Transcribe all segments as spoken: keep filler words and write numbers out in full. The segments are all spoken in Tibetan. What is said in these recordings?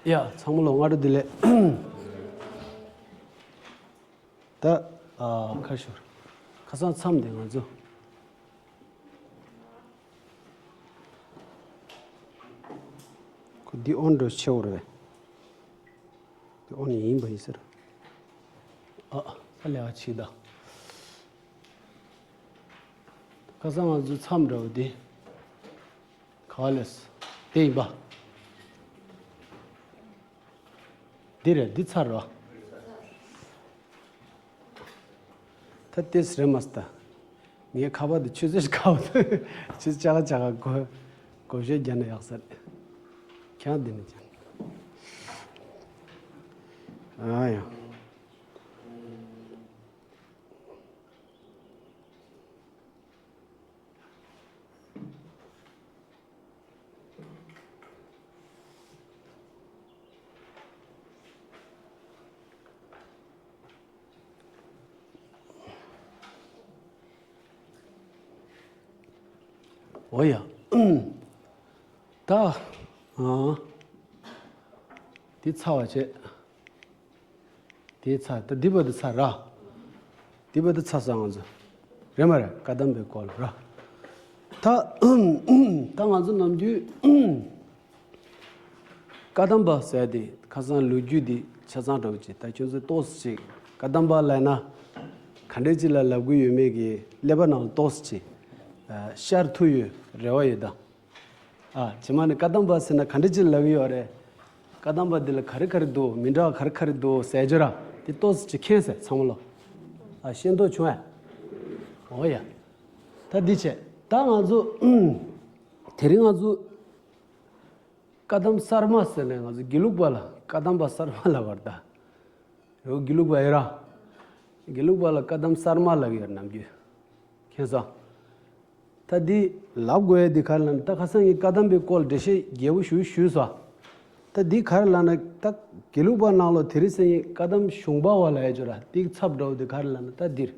ཡ། ཚང་མ་ལ་སྔ་དྲོ་བདེ་ལེགས། ད་ཨ་ཁ་ཤོར། ཁ་སང་མཚམས་དེ་ང་ཚོ། ཁོ་འདི་ཨོན་འགྲོ་ཆེ་བོ་རེད། འདི་ཨོན་ཡིན་པ་ཡིན་ཟེར། ཨ་ས་ལེ་ཨ་ཆི་ད། ཁ་སང་ང་ཚོ་མཚམས་འདྲ་བོ་དེ། ག་ལས། དེ་ཡིན་པ། འདི་རེད། འདི་ཚར་རོ། ད་ཏེས་རེད་མ་སྟ། ངའི་ཁ་པར་དུ་ཆུ་ཚོད་ཁ་བ་ཆུ་ཚོད་ཅག་ཅག་གོ་གོ་ཤེས་རྒྱ་ན་ཡག་ས་རེད། ཁྱང་འདི་ནས་ཀྱང་། ཨ་ཡ། འོ་ཡ། ད། ཨ། འདི་ཚར་བ་བྱས། དེའི་ཚ་ད་འདི་བ་དུ་ཚ་ར། འདི་བ་དུ་ཚ་ས་ང་ཚོ། རེད་མ་རེད། བཀའ་གདམས་པའི་སྐོར་ལ་ར། ད་ད་ང་ཚོ་ནམ་རྒྱུན་བཀའ་གདམས་པ་ཟེར་དེ་ཁ་སང་ལོ་རྒྱུས་འདི་ཆ་ཚང་འདྲ་བོ་ཅིག་ད་ཁྱོད་ཚོས་ཏོག་ཙམ་ཅིག་བཀའ་གདམས་པ་ལབ་ན་ག་འདྲས་ཅིག་ལ་ལབ་དགོས་ཡོད་མེད་ཀྱི་ཀླད་པ་ནང་ལ་ཏོག་ཙམ་ཅིག་ཤར་ཐུབ་ཡོད་རེ་བ་ཡོད་ད། ཨ། ཇི་མ་ནི་བཀའ་གདམས་པ་ཟེར་ན་ག་འདྲ་ཅིག་ལབ་ཀྱི་ཡོད་རེད། བཀའ་གདམས་པ་འདི་ལ་ག་རེ་ག་རེ་འདུག་མི་འདྲ་བ་ག་རེ་ག་རེ་འདུག་ཟེར་རྒྱུ་ར། དེ་ཏོག་ཙམ་ཅིག་མཁྱེན་ཟེར་ཚང་མ་ལོ། ཨ། ཤེས་མདོག་བྱུང་ཨ། འོ་ཡ། ད་འདི་བྱས། ད་ང་ཚོ་དེ་རིང་ང་ཚོ་བཀའ་གདམས་གསར་མ་ཟེར་ནས་ང་ཚོ་དགེ་ལུགས་པ་ལ་བཀའ་གདམས་པ་གསར་མ་ལབ་པ་རེད་ད། རེད་བ། དགེ་ལུགས་པ་ཡིན་ར། དགེ་ལུགས་པ་ལ་བཀའ་གདམས་གསར་མ་ལབ་ཀྱི་ཡོད་རེད་ནམ་རྒྱུན། མཁྱེན་སོང་། ད་འདི་ལབ་དགོས་ཡ་འདི་ག་རེ་ལབ་ན། ད་ཁ་སང་ངས་བཀའ་གདམས་པའི་སྐོར་འགྲེལ་བཤད་རྒྱས་པོ་ཞུ་ཞུས་སོང་། ད་འདི་ག་རེ་ལབ་ན། ད་དགེ་ལུགས་པ་ནང་ལོ་དེ་རིང་སང་ཉིན་བཀའ་གདམས་གཞུང་པ་བ་ལབ་ཡ་ཅོ་ར། འདི་ཚབ་འདྲ་བོ་འདི་ག་རེ་ལབ་ན། ད་འདིར་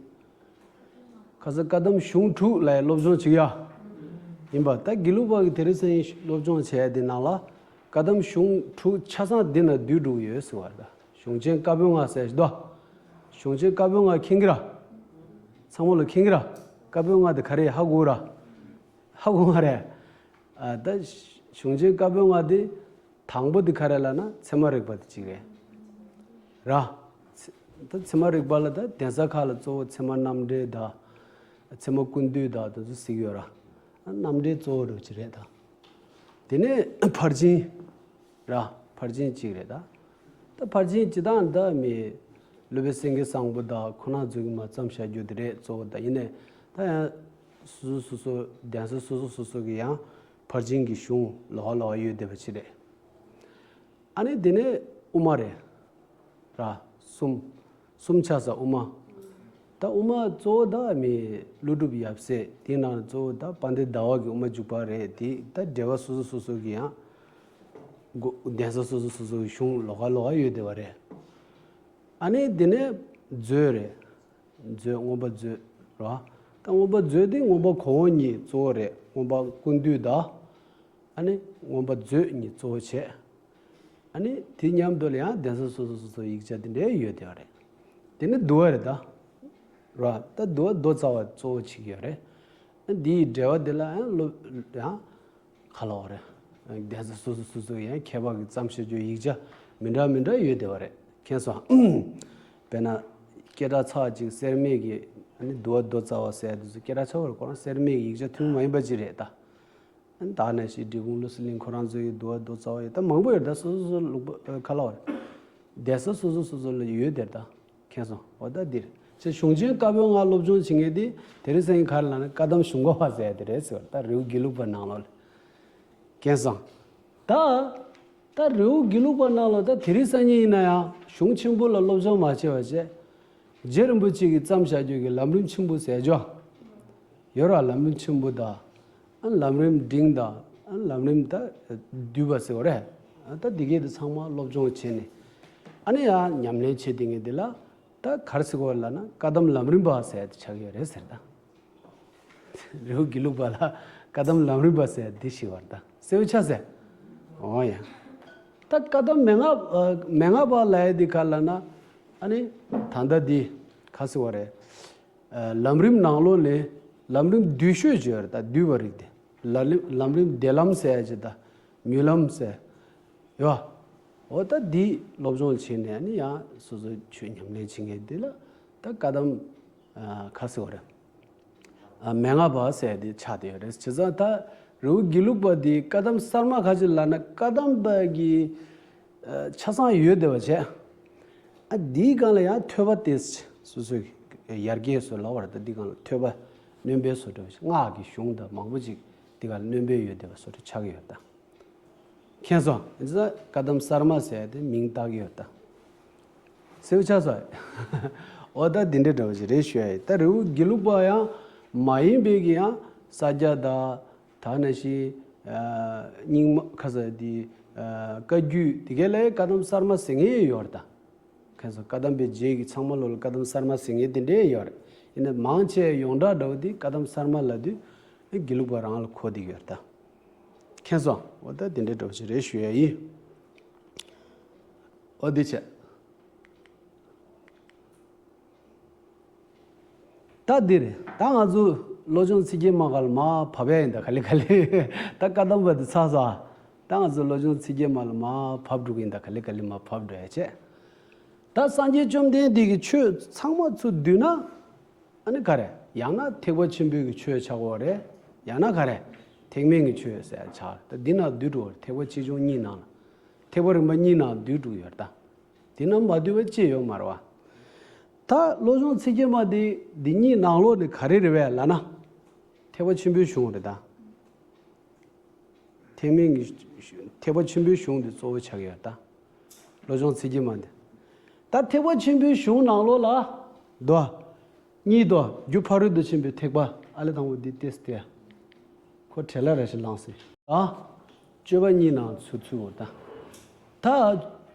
ཁ་སང་བཀའ་གདམས་གཞུང་དྲུག་ལབ་ཡ་སློབ་སྦྱོང་བྱེད་ཀྱི་ཡ་ཡིན་པ། ད་དགེ་ལུགས་པ་གི་དེ་རིང་སང་ཉིན་སློབ་སྦྱོང་བྱས་ཡ་འདི་ནང་ལ་བཀའ་གདམས་གཞུང་དྲུག་ཆ་ཚང་འདི་ན་བསྡུས་འགྲོ་གི་ཡོད་ཟེར་བ་རེད་ད། གཞུང་ཆེན་བཀའ་པོད་ལྔ་ཟེར་ཞིག་འདུག་གཞུང་ཆེན་བཀའ་པོད་ལྔ་མཁྱེན་གྱི་ར། ཚང་མ་ལ་མཁྱེན་གྱི་ར། བཀའ་པོད་ལྔ་དེ་ག་རེ་ཧ་གོ་ར། ཧ་གོ་མ་རེད། ཨ། ད་གཞུང་ཆེན་བཀའ་པོད་ལྔ་དེ་དང་པོ་དེ་ག་རེ་ལབ་ན་ཚད་མ་རིག་པ་དེ་གཅིག་རེད། ར། ཚ་ད་ཚད་མ་རིག་པ་ལ་ད་གདན་ས་ཁག་ལ་གཙོ་བོ་ཚད་མ་རྣམ་འགྲེལ་དང་། ཚད་མ་ཀུན་བཏུས་དང་དེ་ཚོ་གཟིགས་ཡོད་ར། རྣམ་འགྲེལ་གཙོ་བོ་རུ་ཅིག་རེད་ད། དེ་ནས་ཕར་ཕྱིན། ར། ཕར་ཕྱིན་གཅིག་རེད་ད། ད་ཕར་ཕྱིན་སྤྱི་བཏང་ད་མི་སློབ་དཔོན་སེང་གེ་བཟང་པོ་དང་ཁོ་ན་ཚོ་གིས་མར་བརྩམས་བཞག་རྒྱུ་དེ་རེད་གཙོ་བོ་ད། ཡིན་ནའི་ད་ཡང་སོ་སོ་སོ་སོ་གདན་ས་སོ་སོ་སོ་སོ་གི་ཡང་ཕར་ཕྱིན་གྱི་གཞུང་ལོགས་ལོགས་ཡོད་བསྡད་པ་ཅིག་རེད། ཨ་ནི་དེ་ནས་དབུ་མ་རེད། ར། གསུམ། གསུམ་ཆགས་ས་དབུ་མ། ད་དབུ་མ་གཙོ་བོ་ད་མི་ཀླུ་སྒྲུབ་ཡབ་སྲས་དེའི་ནང་གཙོ་བོ་ད་དཔལ་ལྡན་ཟླ་བ་གི་དབུ་མ་འཇུག་པ་རེད་དེ། ད་འགྲེལ་པ་སོ་སོ་སོ་སོ་གི་ཡང་གོ་གདན་ས་སོ་སོ་སོ་སོ་གི་གཞུང་ལོགས་ཀ་ལོགས་ཀ་ཡོད་བསྡད་པ་རེད། ཨ་ནི་དེ་ནས་མཛོད་རེད། མཛོད། མངོན་པ་མཛོད་ར། ད་མངོན་པ་མཛོད་དེ་མངོན་པ་གོང་འོག་གཉིས་གཙོ་བོ་རེད། མངོན་པ་ཀུན་བཏུས་དང་། ཨ་ནི་མངོན་པ་མཛོད་གཉིས་གཙོ་བོ་བྱས། ཨ་ནི་དེ་མཉམ་དུ་ལ་ཡང་གདན་ས་སོ་སོ་སོ་སོ་ཡིག་ཆ་དེ་འདྲའི་ཡོད་བསྡད་པ་རེད། དེ་ནི་བསྡུ་བ་རེད་ད། ར། ད་བསྡུ་བ་མདོ་རྩ་བ་གཙོ་བོ་བྱེད་ཀྱི་ཡོད་རེད། ཨ་འདིའི་འགྲེལ་པ་དེ་ལ་ཡང་སློབ་ཡང་ག་ལབ་དགོས་རེད། གདན་ས་སོ་སོ་སོ་སོ་ཡང་མཁས་པ་གིས་བརྩམས་བཞག་རྒྱུ་ཡིག་ཆ་མི་འདྲ་མི་འདྲ་ཡོད་བསྡད་པ་རེད། མཁྱེན་སོང་། དཔེར་ན་སྐད་གྲགས་ཚ་བ་ཅིག་སེར་སྨད་ཀྱི་ཨ་ནི་བསྡུ་བ་མདོ་རྩ་བ་ཟེར་ཡ་དེ་ཚོ་སྐད་གྲགས་ཚ་བ་རེད། ཁོ་རང་སེར་སྨད་ཀྱི་ཡིག་ཆ་ཐུན་མོང་མ་ཡིན་པ་ཅིག་རེད་ད། ཨ་ནི་དག་ནས་ཤིག་འབྲི་གུང་ཀླུ་སྲིན་གླིང་ཁོ་རང་ཚོ་ཡི་བསྡུ་བ་མདོ་རྩ་བ་ཡོད་ད། མང་པོ་ཡོད་ད། སོ་སོ་སོ་ལུགས་པ་ག་ལབ་དགོས་རེད། གདན་ས་སོ་སོ་སོ་སོ་ལ་ཡོད་དེར་ད། མཁྱེན་སོང་། འོ་ད་འདིར་ཅེས་གཞུང་ཆེན་བཀའ་པོད་ལྔ་སློབ་སྦྱོང་བྱེད་མཁན་དེ་དེ་རིང་སང་ཉིན་ག་རེ་ལབ་ན་བཀའ་གདམས་གཞུང་པ་བ་ཟེར་ཡ་དེ་རེད་ཟེར་བ་ད། རི་བོ་དགེ་ལུགས་པ་ནང་ལོགས་ལ། མཁྱེན་སོང་། ད་ད་རི་བོ་དགེ་ལུགས་པ་ནང་ལོགས་ད་དེ་རིང་སང་ཉིན་ཡིན་ན་ཡང་གཞུང་ཆེན་པོ་ལ་སློབ་སྦྱོང་མ་བྱས་པ་བྱས། རྗེ་རིན་པོ་ཆེ་གིས་བརྩམས་བཞག་རྒྱུ་གི་ལམ་རིམ་ཆེན་པོ་ཟེར་རྒྱུ་ཡོད་ར། ལམ་རིམ་ཆེན་པོ་དང་། ཨ་ལམ་རིམ་འབྲིང་དང་། ཨ་ལམ་རིམ་ད་བསྡུས་པ་ཟེར་བ་རེད། ཨ་ད་འདི་གས་དེ་ཚང་མ་སློབ་སྦྱོང་བྱས་ནས། ཨ་ནི་ཡང་ཉམས་ལེན་བྱེད་དེ་ངས་འདི་ལ་ད་ག་རེ་ཟེར་དགོས་ལབ་ན་བཀའ་གདམས་ལམ་རིམ་པ་ཟེར་ཡ་དེ་ཆགས་ཀྱི་ཡོད་རེད་ཟེར་ད། རི་བོ་དགེ་ལུགས་པ་ལ་བཀའ་གདམས་ལམ་རིམ་པ་ཟེར་ཡ་དེ་ཞིག་བར་ད་གསལ་པོ་ཆགས་ཟེར། འོ་ཡ། ད་ ད་བཀའ་གདམས་མན་ངག་ཨ་མན་ངག་པ་ལབ་ཡ་འདི་ག་ལབ་ན། ཨ་ནི་ད་ལྟ་འདི་ག་ཟེར་བ་རེད། ཨ་ལམ་རིམ་ནང་ལོགས་ནས་ལམ་རིམ་བསྡུས་ཤོས་ཅིག་ཡོད་རེད། ད་བསྡུས་པ་རིགས་དེ། ལམ་རིམ་ལམ་རིམ་བདེ་ལམ་ཟེར་ཡ་ཅིག་དང་མྱུར་ལམ་ཟེར་ཡོད། འོ་ད་འདི་སློབ་སྦྱོང་བྱས་ནས་ཨ་ནི་ཡང་སོ་སོའི་ཆོས་ཉམས་ལེན་བྱེད་མཁན་འདི་ལ་ད་བཀའ་གདམས་ཨ་ག་ཟེར་བ་རེད། ཨ་མན་ངག་པ་ཟེར་ཏེ་ཆགས་བསྡད་ཡོད་རེད། བྱས་ཙང་ད་རི་བོ་དགེ་ལུགས་པ་འདི་བཀའ་གདམས་གསར་མ་ག་ཅིག་ལབ་ན། བཀའ་གདམས་པ་གི་ཨ་ཆ་ཚང་ཡོད་བསྡད་པ་བྱས། ཨ་འདིའི་སྒང་ལ་ཡང་ཐོས་པ་དེ་སོ་སོའི་ཡར་རྒྱས་སུ་ལབ་པ་རེད། ད་འདི་སྒང་ལ་ཐོས་པ་སྣོན་པའི་བཟོ་འདྲ་བ་ཞིག་སྔགས་ཀྱི་གཞུང་དང་མང་པོ་ཅིག་འདི་སྒང་ལ་སྣོན་པ་ཡོད་བསྡད་པ་བཟོ་འདྲ་ཆགས་ཀྱི་ཡོད་ད། མཁྱེན་སོང་། ཨ་ནི་བཀའ་གདམས་གསར་མ་ཟེར་ཏེ་མིང་བཏགས་ཀྱི་ཡོད་ད། ཟེར་བ་ཆགས་སོང་། འོ་ད་འདི་འདྲ་འདྲ་བ་ཞིག་རེད་ཞུ་ཡ་ཡིན། ད་རི་བོ་དགེ་ལུགས་པ་ཡང་མ་ཡིན་པའི་གི་ཡང་ས་སྐྱ་དང་། ད་ནང་བཞིན་ཨ་རྙིང་མ་ཁ་ས་འདི་ཨ་བཀའ་བརྒྱུད་དེ་ག་ལ་བཀའ་གདམས་གསར་མ་ཟེར་མཁན་ཡོད་རེད་ད། མཁྱེན་སོང་། བཀའ་གདམས་པའི་རྗེས་ཀྱི་ཚང་མ་ལོ་ལ་བཀའ་གདམས་གསར་མ་ཟེར་མཁན་དེ་འདྲས་ཡོད་རེད། ཡིན་ན་མང་ཆེ་ཡོངས་གྲགས་འདྲ་བོ་དེ་བཀའ་གདམས་གསར་མ་ལབ་དུས་དགེ་ལུགས་པ་རང་ལ་གོ་བསྡད་ཡོད་རེད་ད། མཁྱེན་སོང་། འོ་ད་དེ་འདྲའི་འདྲ་བོ་ཞིག་རེད་ཞུ་ཡ་ཡིན། འོ་དེ་བྱས། ད་འདི་རེད། ད་ང་ཚོ་བློ་སྦྱོང་ཚིག་བརྒྱད་མ་སྒང་ལ་མར་བབས་ཡ་ཡིན་ད། ག་ལེ་ག་ལེ། ད་བཀའ་གདམས་པ་འདི་ཚར་སོང་། ད་ང་ཚོ་བློ་སྦྱོང་ཚིག་བརྒྱད་མ་ལ་མར་བབས་འགྲོ་གི་ཡིན་ད། ག་ལེ་ག་ལེ་མར་བབས་འགྲོ་ཡ་བྱས། ད་སངས་རྒྱས་བཅོམ་ལྡན་འདས་ཀྱི་ཆོས་ཚང་མ་ཚུར་བསྡུས་ན། ཨ་ནི་ག་རེ། ཡང་ན་ཐེག་པ་ཆེན་པོའི་གི་ཆོས་ཆགས་ཀྱི་ཡོད་རེད། ཡང་ན་ག་རེ། ཐེག་དམན་གྱི་ཆོས་ཟེར་ཆགས། ད་འདི་ནང་བསྡུས་འགྲོ་བ་རེད། ཐེག་པ་ཆེ་ཆུང་གཉིས་ནང་ལ། ཐེག་པ་རིམ་པ་གཉིས་ནང་བསྡུས་འགྲོ་གི་ཡོད་རེད་ད། འདི་ནང་མ་བསྡུས་པ་ཅི་ཡོད་མ་རེད་བ། ད་བློ་སྦྱོང་ཚིག་བརྒྱད་མ་འདི་འདི་གཉིས་ནང་ལོགས་ནས་ག་རེ་རེད་བས་ལབ་ན། ཐེག་པ་ཆེན་པོའི་གཞུང་རེད་ད། ཐེག་དམན་གྱི་ཐེག་པ་ཆེན་པོའི་གཞུང་འདི་གཙོ་བོ་ཆགས་ཀྱི་ཡོད་ད། བློ་སྦྱོང་ཚིག་བརྒྱད་མ་འདི། ད་ཐེག་པ་ཆེན་པོའི་གཞུང་ནང་ལོགས་ལ་དོ། གཉིས་དོ། རྒྱུ་ཕ་རོལ་ཏུ་ཕྱིན་པའི་ཐེག་པ། ཨ་ལེ་དང་པོ་འདི་ཏེས་ཏེ། ཁོ་བྲེལ་ལ་ར་ཞིག་ལངས་སྲིད་ཨ། སྤྱོད་པ་གཉིས་ནང་ཚུད་ཚུད་འོ་ད། ད།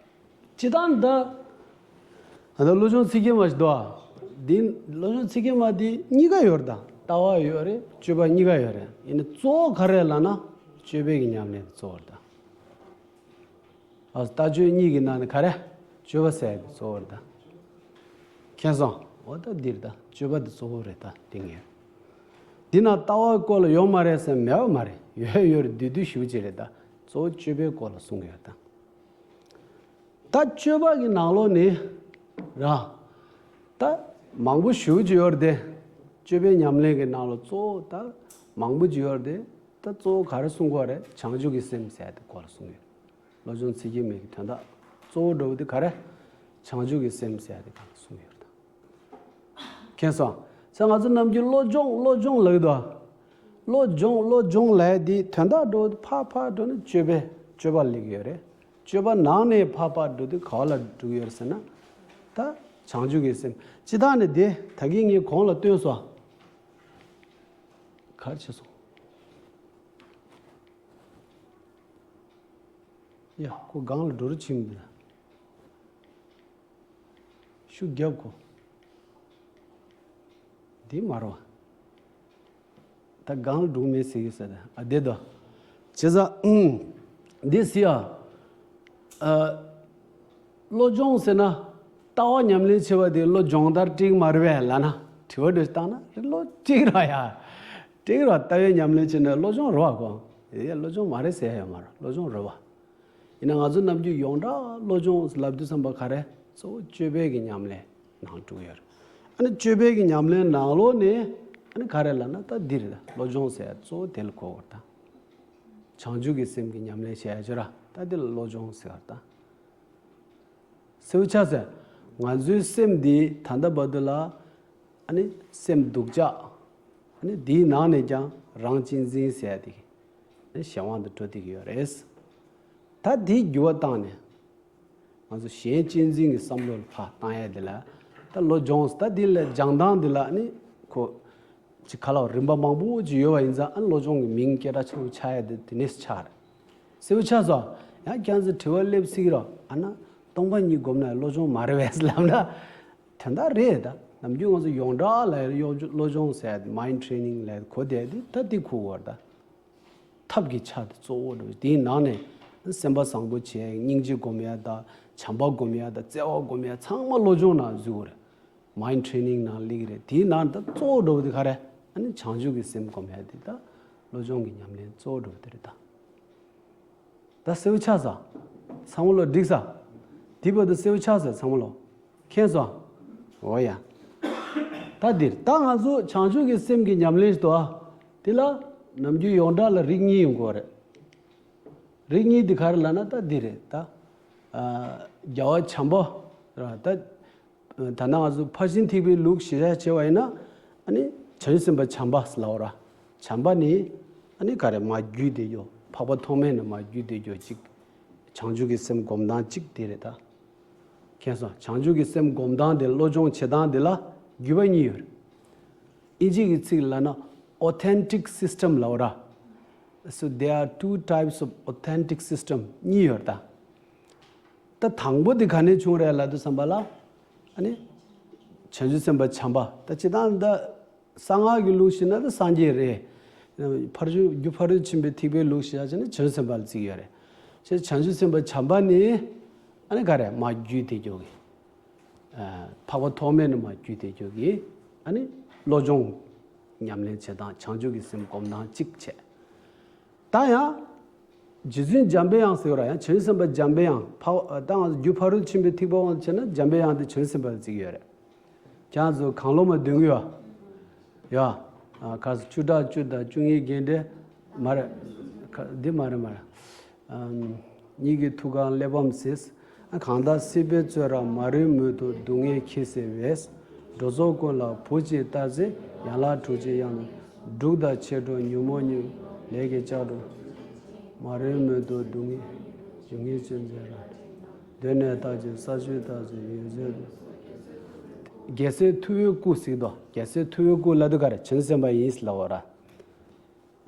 སྤྱི་བཏང་ད། ད་བློ་སྦྱོང་ཚིག་བརྒྱད་མ་ཞིག་འདུག་ཨ། འདི་བློ་སྦྱོང་ཚིག་བརྒྱད་མ་འདི་གཉིས་ཀ་ཡོད་རེད་ད། ལྟ་བ་ཡོད་རེད། སྤྱོད་པ་གཉིས་ཀ་ཡོད་རེད། ཡིན་ནའི་གཙོ་བོ་ག་རེ་ལབ་ན། སྤྱོད་པའི་གི་ཉམས་ལེན་གཙོ་བོ་རེད་ད། ཨ་ལྟ་སྤྱོད་གཉིས་ཀྱི་ནང་ནས་ག་རེ། སྤྱོད་པ་ཟེར་གི་གཙོ་བོ་རེད་ད། མཁྱེན་སོང་། འོ་ད་འདི་རེད་ད། སྤྱོད་པ་འདི་གཙོ་བོ་རེད་ད། འདི་ངས། འདི་ན་ལྟ་བ་སྐོར་ལ་ཡོད་མ་རེད་ཟེར་མེད་པ་མ་རེད། ཡོད་ཡོད་རེད། བསྡུས་བསྡུས་ཞེ་པོ་ཅིག་རེད་ད། གཙོ་བོ་སྤྱོད་པའི་སྐོར་ལ་གསུང་གི་ཡོད་ད། ད་སྤྱོད་པ་གི་ནང་ལོགས་ནས་ར། ད་མང་པོ་ཞེ་པོ་ཅིག་ཡོད་རེད་དེ། སྤྱོད་པའི་ཉམས་ལེན་གྱི་ནང་ལ་གཙོ་བོ་ད་མང་པོ་ཅིག་ཡོད་རེད་དེ། ད་གཙོ་བོ་ག་རེ་གསུང་གི་ཡོད་རེད། བྱང་ཆུབ་ཀྱི་སེམས་ཟེར་དེ་སྐོར་ལ་གསུང་གི་ཡོད། བློ་སྦྱོང་ཚིག་བརྒྱད་མའི་གི་དོན་དག་གཙོ་བོ་འདྲ་བོ་དེ་ག་རེ། བྱང་ཆུབ་ཀྱི་སེམས་ཟེར་དེ་ག་ལ་གསུང་གི་ཡོད་རེད་ད། མཁྱེན་སོང་། ས་ང་ཚོ་ནམ་རྒྱུན་བློ་སྦྱོང་བློ་སྦྱོང་ལབ་ཀྱི་འདུག་བློ་སྦྱོང་བློ་སྦྱོང་ལབ་ཡ་དེ་དོན་དག་འགྲོ་ཕར་ཕར་འགྲོ་ན་སྤྱོད་པའི་སྤྱོད་པ་སླེབས་ཀྱི་ཡོད་རེད། སྤྱོད་པ་ནང་ནས་ཕར་ཕར་འགྲོ་དུས་ག་བ་ལ་འགྲོ་གི་ཡོད་རེད་ཟེར་ན། ད་བྱང་ཆུབ་ཀྱི་སེམས། སྤྱི་བཏང་ནས་དེ་ད་གིན་ངས་གོང་ལ་བཏོན་སོང་། ག་རེ་བྱས་སོང་། ཡ་ཁོ་སྒང་ལ་འགྲོ་རུ་ཕྱིན་འདུག་ཤུགས་རྒྱབ་གོ། འདི་མ་རོ། ད་སྒང་འགྲོ་མེད་ཟེར་གི་ཟེར་ཨ་བསྡད་དོ། བྱས་ཙང་ཨུམ། འདི་ཟེར་ཡ། ཨ། བློ་སྦྱོང་ཟེར་ན། ལྟ་བ་ཉམས་ལེན་བྱེད་པ་དེ་བློ་སྦྱོང་ལྟར་འགྲིག་མ་རེད་པས་ལབ་ན། དྲི་བ་འདྲ་བཏང་ན་བློ་འགྲིག་ར་ཡ། འགྲིག་ར་ལྟ་བའི་ཉམས་ལེན་བྱེད་ན་བློ་སྦྱོང་རེད་པ་གོ། ཡ་བློ་སྦྱོང་མ་རེད་ཟེར་ཡ་ཡོད་མ་རེད། བློ་སྦྱོང་རེད་པ། ཡིན་ན་ང་ཚོ་ནམ་རྒྱུན་ཡོངས་གྲགས་བློ་སྦྱོང་ལབ་དུས་ཙམ་པ་ག་རེ། གཙོ་བོ་སྤྱོད་པའི་གི་ཉམས་ལེན་ནང་འགྲོ་གི་ཡོད་རེད། ཨ་ནི་སྤྱོད་པའི་གི་ཉམས་ལེན་ནང་ལོགས་ནས་ཨ་ནི་ག་རེ་ལབ་ན་ད་འདི་རེད། བློ་སྦྱོང་ཟེར་གཙོ་བོ་དེ་ལ་གོ་དགོས་རེད་ད། བྱང་ཆུབ་ཀྱི་སེམས་ཀྱི་ཉམས་ལེན་བྱེད་ཡ་ཅིག་ར་ད་འདི་ལ་བློ་སྦྱོང་ཟེར་བ་རེད་ད། ཟེར་བ་ཆགས་ཟེར། ང་ཚོའི་སེམས་འདི་ད་ལྟ་བར་དུ་ལ། ཨ་ནི་སེམས་སྡུག་ཅག་ཨ་ནི་དེའི་ནང་ནས་ཀྱང་རང་གཅེས་འཛིན་ཟེར་ཡ་དེ། ཨ་ནི་གཞན་དབང་དུ་འགྲོ་བསྡད་ཀྱི་ཡོད་རེད། ད་དེའི་འགྱུར་བ་བཏང་ནས། ང་ཚོ་གཞན་གཅེས་འཛིན་གྱི་བསམ་བློ་ལ་ཕར་བཏང་ཡ་དེ་ལ། ད་བློ་སྦྱོང་ད་དེ་ལ་སྦྱང་སྟངས་དེ་ལ་ཨ་ནི་ཁོ། ཅིག་ག་ལ་རིམ་པ་མང་པོ་ཅིག་ཡོད་པ་ཡིན་ཙང་ཨ་ནི་བློ་སྦྱོང་གི་མིང་སྐད་གྲགས་ཆེན་པོ་ཆགས་ཡ་དེ་དེ་ནས་ཆགས་རེད། ཟེར་བ་ཆགས་སོང་། ཡང་ཁྱེད་ཚོས་དྲི་བ་སླེབས་སྲིད་ཀྱི་རེད། ཨ་ན་སྟོང་པ་ཉིད་སྒོམ་ན་བློ་སྦྱོང་མ་རེད་པས་ལབ་ན། དོན་དག་རེད་ད། ནམ་རྒྱུན་ང་ཚོ་ཡོངས་གྲགས་ལ་ཡོ་བློ་སྦྱོང་ཟེར་ཡ་དེ་mind training་ལབ་གོ་བསྡད་དེ་ད་དེ་ཁུག་བར་ད། ཐབས་ཀྱི་ཆ་དེ་གཙོ་བོ་འགྲོ་དེའི་ནང་ནས་ སེམས་པ་བཟང་པོ་བྱས། སྙིང་རྗེ་སྒོམ་ཡ་དང་། བྱམས་པ་སྒོམ་ཡ་དང་། བརྩེ་བ་སྒོམ་ཡ་ཚང་མ་བློ་སྦྱོང་ནང་འཛུལ་གྱི་རེད། Mind training ནང་སླེབས་ཀྱི་རེད། དེའི་ནང་ད་གཙོ་བོ་འགྲོ་བ་དེ་ག་རེ། ཨ་ནི་བྱང་ཆུབ་ཀྱི་སེམས་སྒོམ་ཡ་དེ་ད་བློ་སྦྱོང་གི་ཉམས་ལེན་གཙོ་བོ་འགྲོ་བ་དེ་རེད་ད། ད་གསལ་པོ་ཆགས་སོང་། ཚང་མ་ལོ་འགྲིག་སོང་། དེའི་བར་དུ་གསལ་པོ་ཆགས་སོང་། ཚང་མ་ལོ། མཁྱེན་སོང་། འོ་ཡ། ད་འདིར་ད་ང་ཚོ་བྱང་ཆུབ་ཀྱི་སེམས་ཀྱི་ཉམས་ལེན་ཞིག་འདུག་ཨ། དེ་ལ་ནམ་རྒྱུན་ཡོངས་གྲགས་ལ་རིགས་གཉིས་ཡོང་གི་ཡོད་རེད། རིགས་གཉིས་དེ་ག་རེ་ལབ་ན་ད་འདི་རེད་ད། ཨ། རྒྱལ་བ་བྱམས་པ་ར་ད། ད་ནང་ང་ཚོ་ཕར་ཕྱིན་ཐེག་པའི་ལུགས་གཞིར་བཞག་བྱས་པ་ཡིན་ན། ཨ་ནི་བྱང་ཆུབ་སེམས་དཔའ་བྱམས་པ་ཟེར་ལབ་པ་ར། བྱམས་པ་ནི་ཨ་ནི་ག་རེ་མར་བརྒྱུད་དེ་འགྲོ། འཕགས་པ་ཐོགས་མེད་ནས་མར་བརྒྱུད་དེ་འགྲོ་གཅིག་བྱང་ཆུབ་ཀྱི་སེམས་སྒོམ་སྟངས་གཅིག་དེ་རེད་ད། མཁྱེན་སོང་། བྱང་ཆུབ་ཀྱི་སེམས་སྒོམ་སྟངས་དེ། བློ་སྦྱོང་བྱེད་སྟངས་དེ་ལ་བརྒྱུད་པ་གཉིས་ཡོད་རེད། ཨིན་ཇི་གི་ཚིག་ལབ་ན་authentic system ལབ་པ་ར། So there are two types of authentic system གཉིས་ཡོད་རེད་ད། ད་དང་པོ་དེ་ག་ནས་བྱུང་རེད་ལབ་དུས་ཙམ་པ་ལ། ཨ་ནི་བྱང་ཆུབ་སེམས་དཔའ་བྱམས་པ། ད་སྤྱིར་བཏང་ད་གསང་སྔགས་ཀྱི་ལུགས་བཞིན་ན་ད་སངས་རྒྱས་རེད། ཕར་ཕྱིན། རྒྱུ་ཕ་རོལ་ཏུ་ཕྱིན་པའི་ཐེག་པའི་ལུགས་བཞིན་བྱས་ན་བྱང་ཆུབ་སེམས་དཔའ་ལ་བརྩི་གི་ཡོད་རེད། བྱས་བྱང་ཆུབ་སེམས་དཔའ་བྱམས་པ་ནི་ཨ་ནི་ག་རེ་མར་བརྒྱུད་དེ་འགྲོ་གི། ཨ། འཕགས་པ་ཐོགས་མེད་ནས་མར་བརྒྱུད་དེ་འགྲོ་གི། ཨ་ནི་བློ་སྦྱོང་ཉམས་ལེན་བྱེད་སྟངས། བྱང་ཆུབ་ཀྱི་སེམས་སྒོམ་སྟངས་གཅིག་བྱས། ད་ཡང་རྗེ་བཙུན་འཇམ་པའི་དབྱངས་ཟེར་བ་ར། ཡང་བྱང་ཆུབ་སེམས་དཔའ་འཇམ་པའི་དབྱངས། འཕགས། ད་ང་ཚོ་རྒྱུ་ཕ་རོལ་ཏུ་ཕྱིན་པའི་ཐེག་པ་དབང་དུ་བྱས་ན་འཇམ་པའི་དབྱངས་དེ་བྱང་ཆུབ་སེམས་དཔའ་ལ་བརྩི་གི་ཡོད་རེད། ཁྱེད་རང་ཚོ་གང་བློ་མ་འདོན་གི་ཡོད། ཡ། ཨ། ག་ས། བཅུ་ཕྲག་བཅུ་དང་བཅུ་གཉིས་རྒྱས་འབྲིང་མ་རེད། ག། འདི་མ་རེད། མ་རེད། ཨམ། ཉིད་ཀྱི་ཐུགས་ཀར་གླེགས་བམ་གཟིགས། གང་དག་སྲིད་པའི་བཙོན་རར་མ་རིག་མུན་དུ་སྡུག་བསྔལ་འཁྱིལ་སེལ་བའི། འགྲོ་ཚོགས་ཀུན་ལ་བུ་གཅིག་ལྟར་གཟིགས། ཡན་ལག་དྲུག་ཅུའི་དབྱངས་སུ། འབྲུག་ལྟར་ཆེར་སྒྲོགས་ཉོན་མོངས་གཉིད། ལས་ཀྱི་ལྕགས་སྒྲོག་མ་རིག་མུན་དུ་སྡུག་བསྔལ། སྡུག་བསྔལ་ཆེན་པོའི་ར། གདོད་ནས་བཏགས་ཀྱང་ས་བཅུའི་ལྟར་གཟིགས། ཡོད་ཚད་དུ། རྒྱལ་སྲས་ཐུ་བོའི་སྐུ་ཟེར་གི་འདུག་རྒྱལ་སྲས་ཐུ་བོའི་སྐུ་ལབ་དུས་ག་རེ། བྱང་ཆུབ་སེམས་དཔའ་ཡིན་ལབ་པ་ར།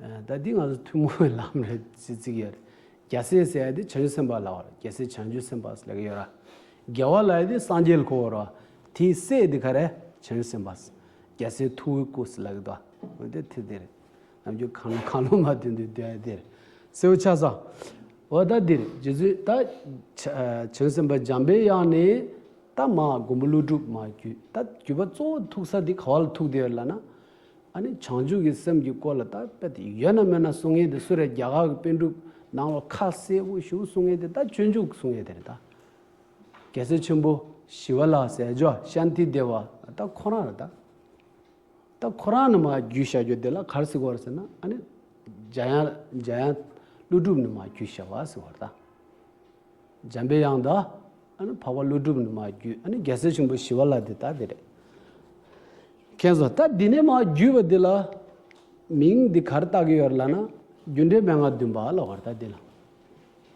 ཨ། ད་འདི་ང་ཚོ་ཐུན་མོང་བའི་ལམ་རེད་ཟེར་བརྩི་གི་ཡོད་རེད། རྒྱལ་སྲས་ཟེར་ཡ་དེ་བྱང་ཆུབ་སེམས་དཔའ་ལབ་པ་རེད། རྒྱལ་སྲས་བྱང་ཆུབ་སེམས་དཔའ་ཟེར་ལབ་ཀྱི་ཡོད་ར། རྒྱལ་བ་ལབ་ཡ་དེ་སངས་རྒྱས་ལ་གོ་བ་ར། དེའི་སྲས་དེ་ག་རེ། བྱང་ཆུབ་སེམས་དཔའ། རྒྱལ་སྲས་ཐུ་བོའི་སྐུ་ཟེར་ལབ་ཀྱི་འདུག་འོ་དེ་དེ་དེ་རེད། ནམ་རྒྱུན་གང་བློ་གང་བློ་མ་འདོན་དུས་སྡོད་ཡ་དེ་རེད། གསལ་པོ་ཆགས་སོང་། འོ་ད་འདིར་རྗེ་བཙུན་ད་བྱང་ཆུབ་སེམས་དཔའ་འཇམ་པའི་དབྱངས་ནི། ད་མར་མགོན་པོ་ཀླུ་སྒྲུབ་མར་བརྒྱུད། ད་བརྒྱུད་པ་གཙོ་བོ་ཐུག་ས་དེ་ག་བ་ལ་ཐུག་བསྡད་ཡོད་ལབ་ན། ཨ་ནི་བྱང་ཆུབ་ཀྱི་སེམས་ཀྱི་སྐོར་ལ་ད་དཔེ་དེ་ཡོད་ན་མེད་ན་གསུང་མཁན་དེ་སུ་རེད། རྒྱ་གར་གྱི་པཎ་གྲུབ་ནང་ལོགས་ཁ་གསལ་པོ་ཞེ་པོ་གསུང་མཁན་དེ་ད་སྤྱོད་འཇུག་གསུང་མཁན་དེ་རེད་ད། རྒྱལ་སྲས་ཆེན་པོ་ཞི་བ་ལྷ་ཟེར་ཅོ། ཤཱནྟི་དེ་བ་ད་ཁོ་རང་རེད་ད། ད་ཁོ་རང་ནས་མར་བརྒྱུད་བཞག་རྒྱུ་དེ་ལ་ག་རེ་ཟེར་གྱི་ཡོད་རེད་ཟེར་ན། ཨ་ནི་འཇམ་དབྱངས། འཇམ་དབྱངས་ཀླུ་སྒྲུབ་ནས་མར་བརྒྱུད་བཞག་པ་ཟེར་གྱི་ཡོད་རེད་ད། འཇམ་པའི་དབྱངས་དང་། ཨ་ནི་འཕགས་པ་ཀླུ་སྒྲུབ་ནས་མར་བརྒྱུད། ཨ་ནི་རྒྱལ་སྲས་ཆེན་པོ་ཞི་བ་ལྷ་དེ་ད་དེ་རེད། མཁྱེན་སོང་། ད་འདི་ནས་མར་བརྒྱུད་པ་འདི་ལ་མིང་འདི་ག་རེ་བཏགས་ཀྱི་ཡོད་རེད་ལབ་ན། རྒྱུ་འབྲས་མན་ངག་བདུན་པ་ལབ་པ་རེད་ད་འདི་ལ།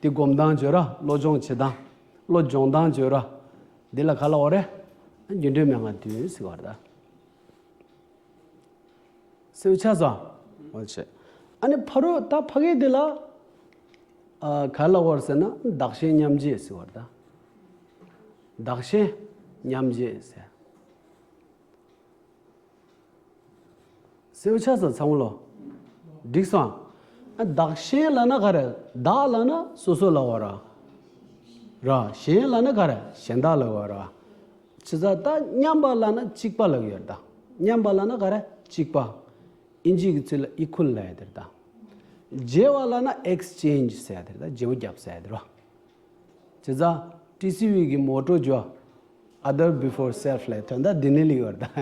འདི་སྒོམ་སྟངས་བརྗོད་ར། བློ་སྦྱོང་བྱེད་སྟངས། བློ་སྦྱོང་སྟངས་བརྗོད་ར། འདི་ལ་ག་ལབ་པ་རེད། རྒྱུ་འབྲས་མན་ངག་བདུན་ཟེར་བ་རེད་ད། གསལ་པོ་ཆགས་སོང་། འོ་བྱས། ཨ་ནི་ཕ་རོལ་ད་ཕ་གི་དེ་ལ། ཨ། ག་ལབ་པ་རེད་ཟེར་ན། བདག་གཞན་མཉམ་བརྗེ་ཟེར་བ་རེད་ད། བདག་གཞན་མཉམ་བརྗེ་ཟེར། གསལ་པོ་ཆགས་སོང་། ཚང་མ་ལོ། འགྲིག་སོང་། ཨ། བདག་གཞན་ལབ་ན་ག་རེ། བདག་ལབ་ན་སོ་སོ་ལབ་པ་ར། ར། གཞན་ལབ་ན་ག་རེ། གཞན་དག་ལབ་པ་ར། བྱས་ཙང་ད་མཉམ་པ་ལབ་ན་གཅིག་པ་ལབ་ཀྱི་ཡོད་རེད་ད། མཉམ་པ་ལབ་ན་ག་རེ། གཅིག་པ། ཨིན་ཇི་གི་ཚིག་ལ་equal ལབ་ཡ་དེ་རེད་ད། བརྗེ་བ་ལབ་ན་exchange ཟེར་ཡ་དེ་རེད་ད། བརྗེ་པོ་རྒྱབ་ཟེར་ཡ་དེ་རེད་བ། བྱས་ཙང་ཊི་སི་ཝི་གི་མོ་ཊོ་ཅོ། Other before self ལབ་དོན་དག་འདི་ནས་སླེབས་ཡོད་རེད་ད།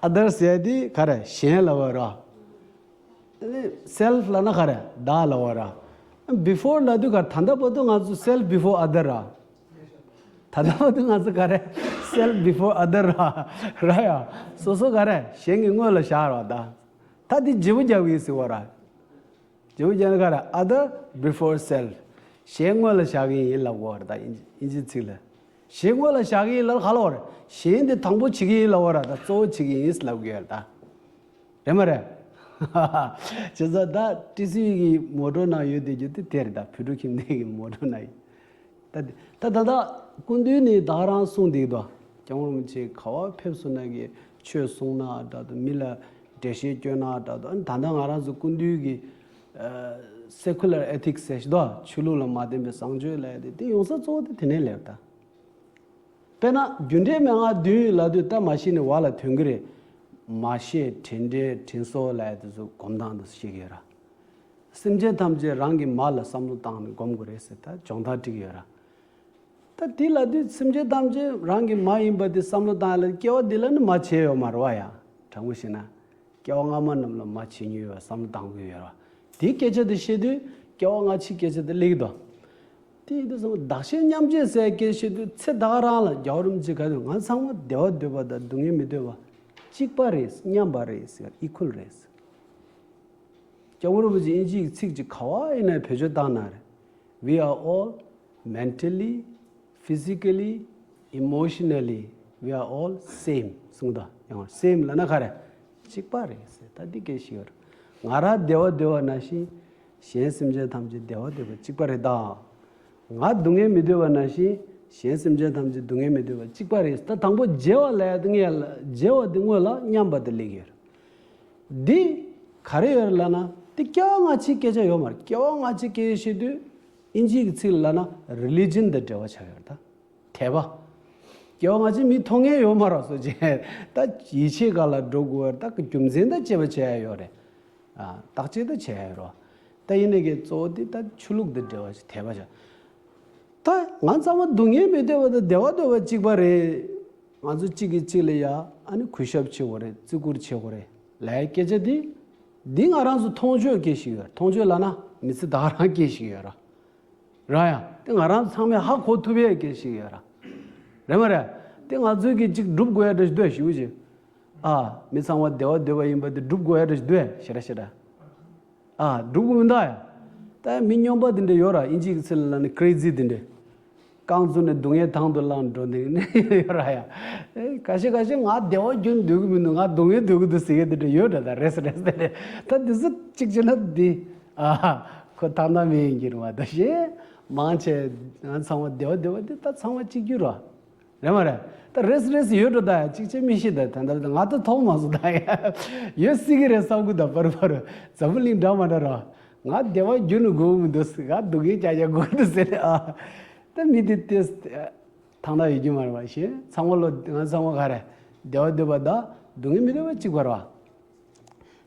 Other ཟེར་ཡ་དེ་ག་རེ། གཞན་ལབ་པ་ར། Self ལབ་ན་ག་རེ། བདག་ལབ་པ་ར། Before ལབ་དུས་ག་རེ། ད་ལྟ་བར་དུ་ང་ཚོ་self before other ར། ད་ལྟ་བར་དུ་ང་ཚོ་ག་རེ། Self before other ར། ར་ཡ། སོ་སོ་ག་རེ། གཞན་གྱི་སྔོན་ལ་བཞག་ར་ད། ད་དེ་བརྗེ་པོ་རྒྱག་གི་ཟེར་བ་ར། བརྗེ་པོ་རྒྱག་ན་ག་རེ། Other before self གཞན་སྔོན་ལ་བཞག་གི་ཡིན་ལབ་དགོས་པ་རེད་ད། ཨིན་ཇི་ཚིག་ལ། གཞན་སྔོན་ལ་བཞག་གི་ཡིན་ལབ་ག་ལབ་པ་རེད། གཞན་དེ་དང་པོ་བྱེད་ཀྱི་ཡིན་ལབ་པ་ར་ད། གཙོ་བོ་བྱེད་ཀྱི་ཡིན་ལབ་དགོས་ཡ་རེད་ད། རེད་མ་རེད། བྱས་ཙང་ད་ཊི་སི་ཝི་གི་མོ་ཊོ་ནང་ཡོད་བསྡད་རྒྱུ་དེ་དེ་རེད་ད། བོད་ཕྲུག་ཁྱིམ་སྡེ་གི་མོ་ཊོ་ནང་ཡོད། ད་དེ་ད་ད་ད་སྐུ་མདུན་ནས་ད་ག་རང་གསུངས་བསྡད་འདུག་སྐྱབས་མགོན་རིན་པོ་ཆེ་ག་པར་ཕེབས་སོང་ན་གི་ཆོས་གསུང་ན་འདྲ་འདུག་མི་ལ་འགྲེལ་བཤད་སྐྱོན་ན་འདྲ་འདུག་ཨ་ནི་ད་ལྟ་ང་རང་ཚོ་སྐུ་མདུན་གྱི་ སེ་ཁུ་ལར་ཨེ་ཐིག་སི་ཟེར་ཞིག་འདུག་ཆོས་ལུགས་ལ་མ་བརྟེན་པའི་བཟང་སྤྱོད་ལབ་ཡ་དེ་དེ་ཡོང་ས་གཙོ་བོ་དེ་དེ་ནས་སླེབས་ད། དཔེར་ན་རྒྱུ་འབྲས་མན་ངག་བདུན་ལབ་དུས་ད་མ་གཞི་ནས་བར་ལ་ཐོན་གྱི་རེད། མ་ཤེས་དྲན་འབྲས་དྲན་གསོ་ལབ་ཡ་དེ་ཚོ་སྒོམ་སྟངས་དེ་ཚོ་ཤེས་ཀྱི་ཡོད་ར། སེམས་ཅན་ཐམས་ཅད་རང་གི་མ་ལ་བསམ་བློ་བཏང་ནས་སྒོམ་དགོས་རེད་ཟེར་ད་སྦྱོང་བརྡར་བསྒྲིགས་ཡོད་ར། ད་དེ་ལབ་དུས་སེམས་ཅན་ཐམས་ཅད་རང་གི་མ་ཡིན་པ་དེ་བསམ་བློ་བཏང་ཡ་ལ་སྐྱེ་བ་འདི་ལ་ནི་མ་བྱས་ཡོད་མ་རེད་བ་ཡ། དྲང་པོ་བཤད་ན། སྐྱེ་བ་སྔ་མ་རྣམས་ལ་མ་བྱས་མྱོང་ཡོད་པ་བསམ་བློ་བཏང་དགོས་ཡོད་ར། དེའི་སྐད་ཆ་དེ་བཤད་དུས་སྐྱེ་བ་སྔ་ཕྱིའི་སྐད་ཆ་དེ་སླེབས་ཀྱི་འདུག་དེ་ཡིན་དུས་ཙང་བདག་གཞན་མཉམ་བརྗེ་ཟེར་སྐད་བཤད་དུས་ཚེ་ད་ག་རང་ལ་རྒྱལ་བ་རིན་པོ་ཆེ་ག་དུས་ང་ཚང་མ་བདེ་བ་འདོད་པ་དང་སྡུག་བསྔལ་མི་འདོད་པ་གཅིག་པ་རེད། མཉམ་པ་རེད་ཟེར། ཨི་ཁུལ་རེད་ཟེར། སྐྱབས་མགོན་རིན་པོ་ཆེ་དབྱིན་ཇིའི་ཚིག་ཅིག་ག་བ་ཡིན་ན་བེད་སྤྱོད་བཏང་ན་རེད། We are all mentally, physically, emotionally, we are all same གསུངས་ད། ཡང་སེམ་ལབ་ན་ག་རེ། གཅིག་པ་རེད་ཟེར། ད་འདི་སྐད་ཤེས་ཡོད་རེད། ང་རང་བདེ་བ་འདོད་པ་ནང་བཞིན་གཞན་སེམས་ཅན་ཐམས་ཅད་བདེ་བ་འདོད་པ་གཅིག་པ་རེད་ད། ང་སྡུག་བསྔལ་མི་འདོད་པ་ནང་བཞིན་གཞན་སེམས་ཅན་ཐམས་ཅད་སྡུག་བསྔལ་མི་འདོད་པ་གཅིག་པ་རེད། ད་དང་པོ་བརྗེ་བ་ལབ་ཡ་དེ་ངས་ལ་བརྗེ་བ་དེ་སྔོན་ལ་མཉམ་པ་དེ་སླེབས་ཡོད་རེད། འདི་ག་རེ་ཡོད་རེད་ལབ་ན་དེ་སྐྱེ་བ་སྔ་ཕྱིའི་སྐད་ཆ་ཡོད་མ་རེད། སྐྱེ་བ་སྔ་ཕྱིའི་སྐད་ཆ་བཤད་དུས་དབྱིན་ཇིའི་ཚིག་ལ་ལབ་ན་རི་ལི་ཇན་དང་འབྲེལ་བ་ཆགས་ཡོད་རེད་ད། དད་པ། སྐྱེ་བ་སྔ་ཕྱི་མི་མཐོང་མཁན་ཡོད་མ་རེད་སོ་ཅེ། ད་ཡིད་ཆེས་ག་ལ་འགྲོ་དགོས་རེད། ད་རྒྱུ་མཚན་ད་དཔྱད་པ་བྱས་ཡ་ཡོད་རེད། ཨ། བརྟག་དཔྱད་ད་བྱས་ཡ་ཡོད་རེད། ད་ཡིན་ནའི་གི་གཙོ་བོ་དེ་ད་ཆོས་ལུགས་དང་འབྲེལ་བ་ཞིག་དད་པ་བྱ། ད་ང་ཚང་མ་སྡུག་བསྔལ་མི་འདོད་པ་དང་བདེ་བ་འདོད་པ་གཅིག་པ་རེད། ང་ཚོ་གཅིག་གིས་གཅིག་ལ་ཡ་ཨ་ནི་གུས་ཞབས་བྱེད་དགོས་རེད། བརྩི་བཀུར་བྱེད་དགོས་རེད་ལབ་ཡ་སྐད་ཆ་འདི། འདི་ང་རང་ཚོ་མཐོང་ཆོས་སྐད་ཞིག་ཡོད་རེད། མཐོང་ཆོས་ལབ་ན་མི་ཚེ་ད་ག་རང་སྐད་ཞིག་ཡོད་རེད། ར་ཡ། དེ་ང་རང་ཚང་མས་ཧ་གོ་ཐུབ་ཡས་སྐད་ཞིག་ཡོད་ར། རེད་མ་རེད། དེ་ང་ཚོས་གི་ཅིག་སྒྲུབ་དགོས་ཡ་འདྲ་ཞིག་འདུག་ཞུ་ཅིག་ཨ། མི་ཚང་མ་བདེ་བ་འདོད་པ་ཡིན་པ་དེ་སྒྲུབ་དགོས་ཡ་འདྲ་ཞིག་འདུག་ཞེ་དྲག་ཞེ་དྲག་ཨ། སྒྲུབ་དགོས་མི་འདུག་ཡ། ད་མི་སྨྱོན་པ་དེ་འདྲ་ཡོད་ར། དབྱིན་ཇིའི་ཚིག་ལ་ལབ་ན་ཀྲེ་ཛི་དེ་འདྲ། རྐང་བཙུགས་ནས་སྡུག་བསྔལ་དང་དུ་བླངས་འགྲོ་འདི་ནི་ཡོད་ར་ཡ། ཨེ། ཁ་ཤས་ཁ་ཤས་ང་བདེ་བ་རྒྱུན་འདོད་ཀྱི་མི་འདུག་ང་སྡུག་བསྔལ་འདོད་ཀྱི་འདུག་ཟེར་མཁན་དེ་འདྲ་ཡོད་འདྲ། ད་རེས་རེས་དེ་འདྲ། ད་འདི་ཚོ་གཅིག་བྱས་ན་འདི། ཨ། ཁོ་ཐ་ན་མི་ཡིན་གྱི་རེད་བ། ད་གཞན་མང་ཆེ་ང་ཚང་མ་བདེ་བ་འདོད་པ་འདི་ད་ཚང་མ་གཅིག་གྱུར་ར། རེད་མ་རེད། ད་རེས་རེས་ཡོད་འགྲོ། ད་གཅིག་བྱས་མི་ཤེས། ད་ད་ད་ང་ད་མཐོང་མ་སོང་། ད་ཡ་ཡོད་སྲིད་ཀྱི་རེད་བསམ་གི་འདུག་པར་པར་འཛམ་བུ་གླིང་འདྲ་མ་འདྲ་ར། ང་བདེ་བ་རྒྱུན་དུ་དགོས་མི་འདུག་ང་སྡུག་བསྔལ་རྒྱག་རྒྱག་དགོས་འདུག་ཟེར་ནས་ཨ། ད་མི་དེ་ཏོག་ཙམ་ཐང་ཐང་ཡོད་རྒྱུ་མ་རེད་པ། ཞེས་ཚང་མ་ལོ་ང་ཚང་མ་ག་རེ་བདེ་བ་འདོད་པ་དང་སྡུག་བསྔལ་མི་འདོད་པ་གཅིག་པ་རེད་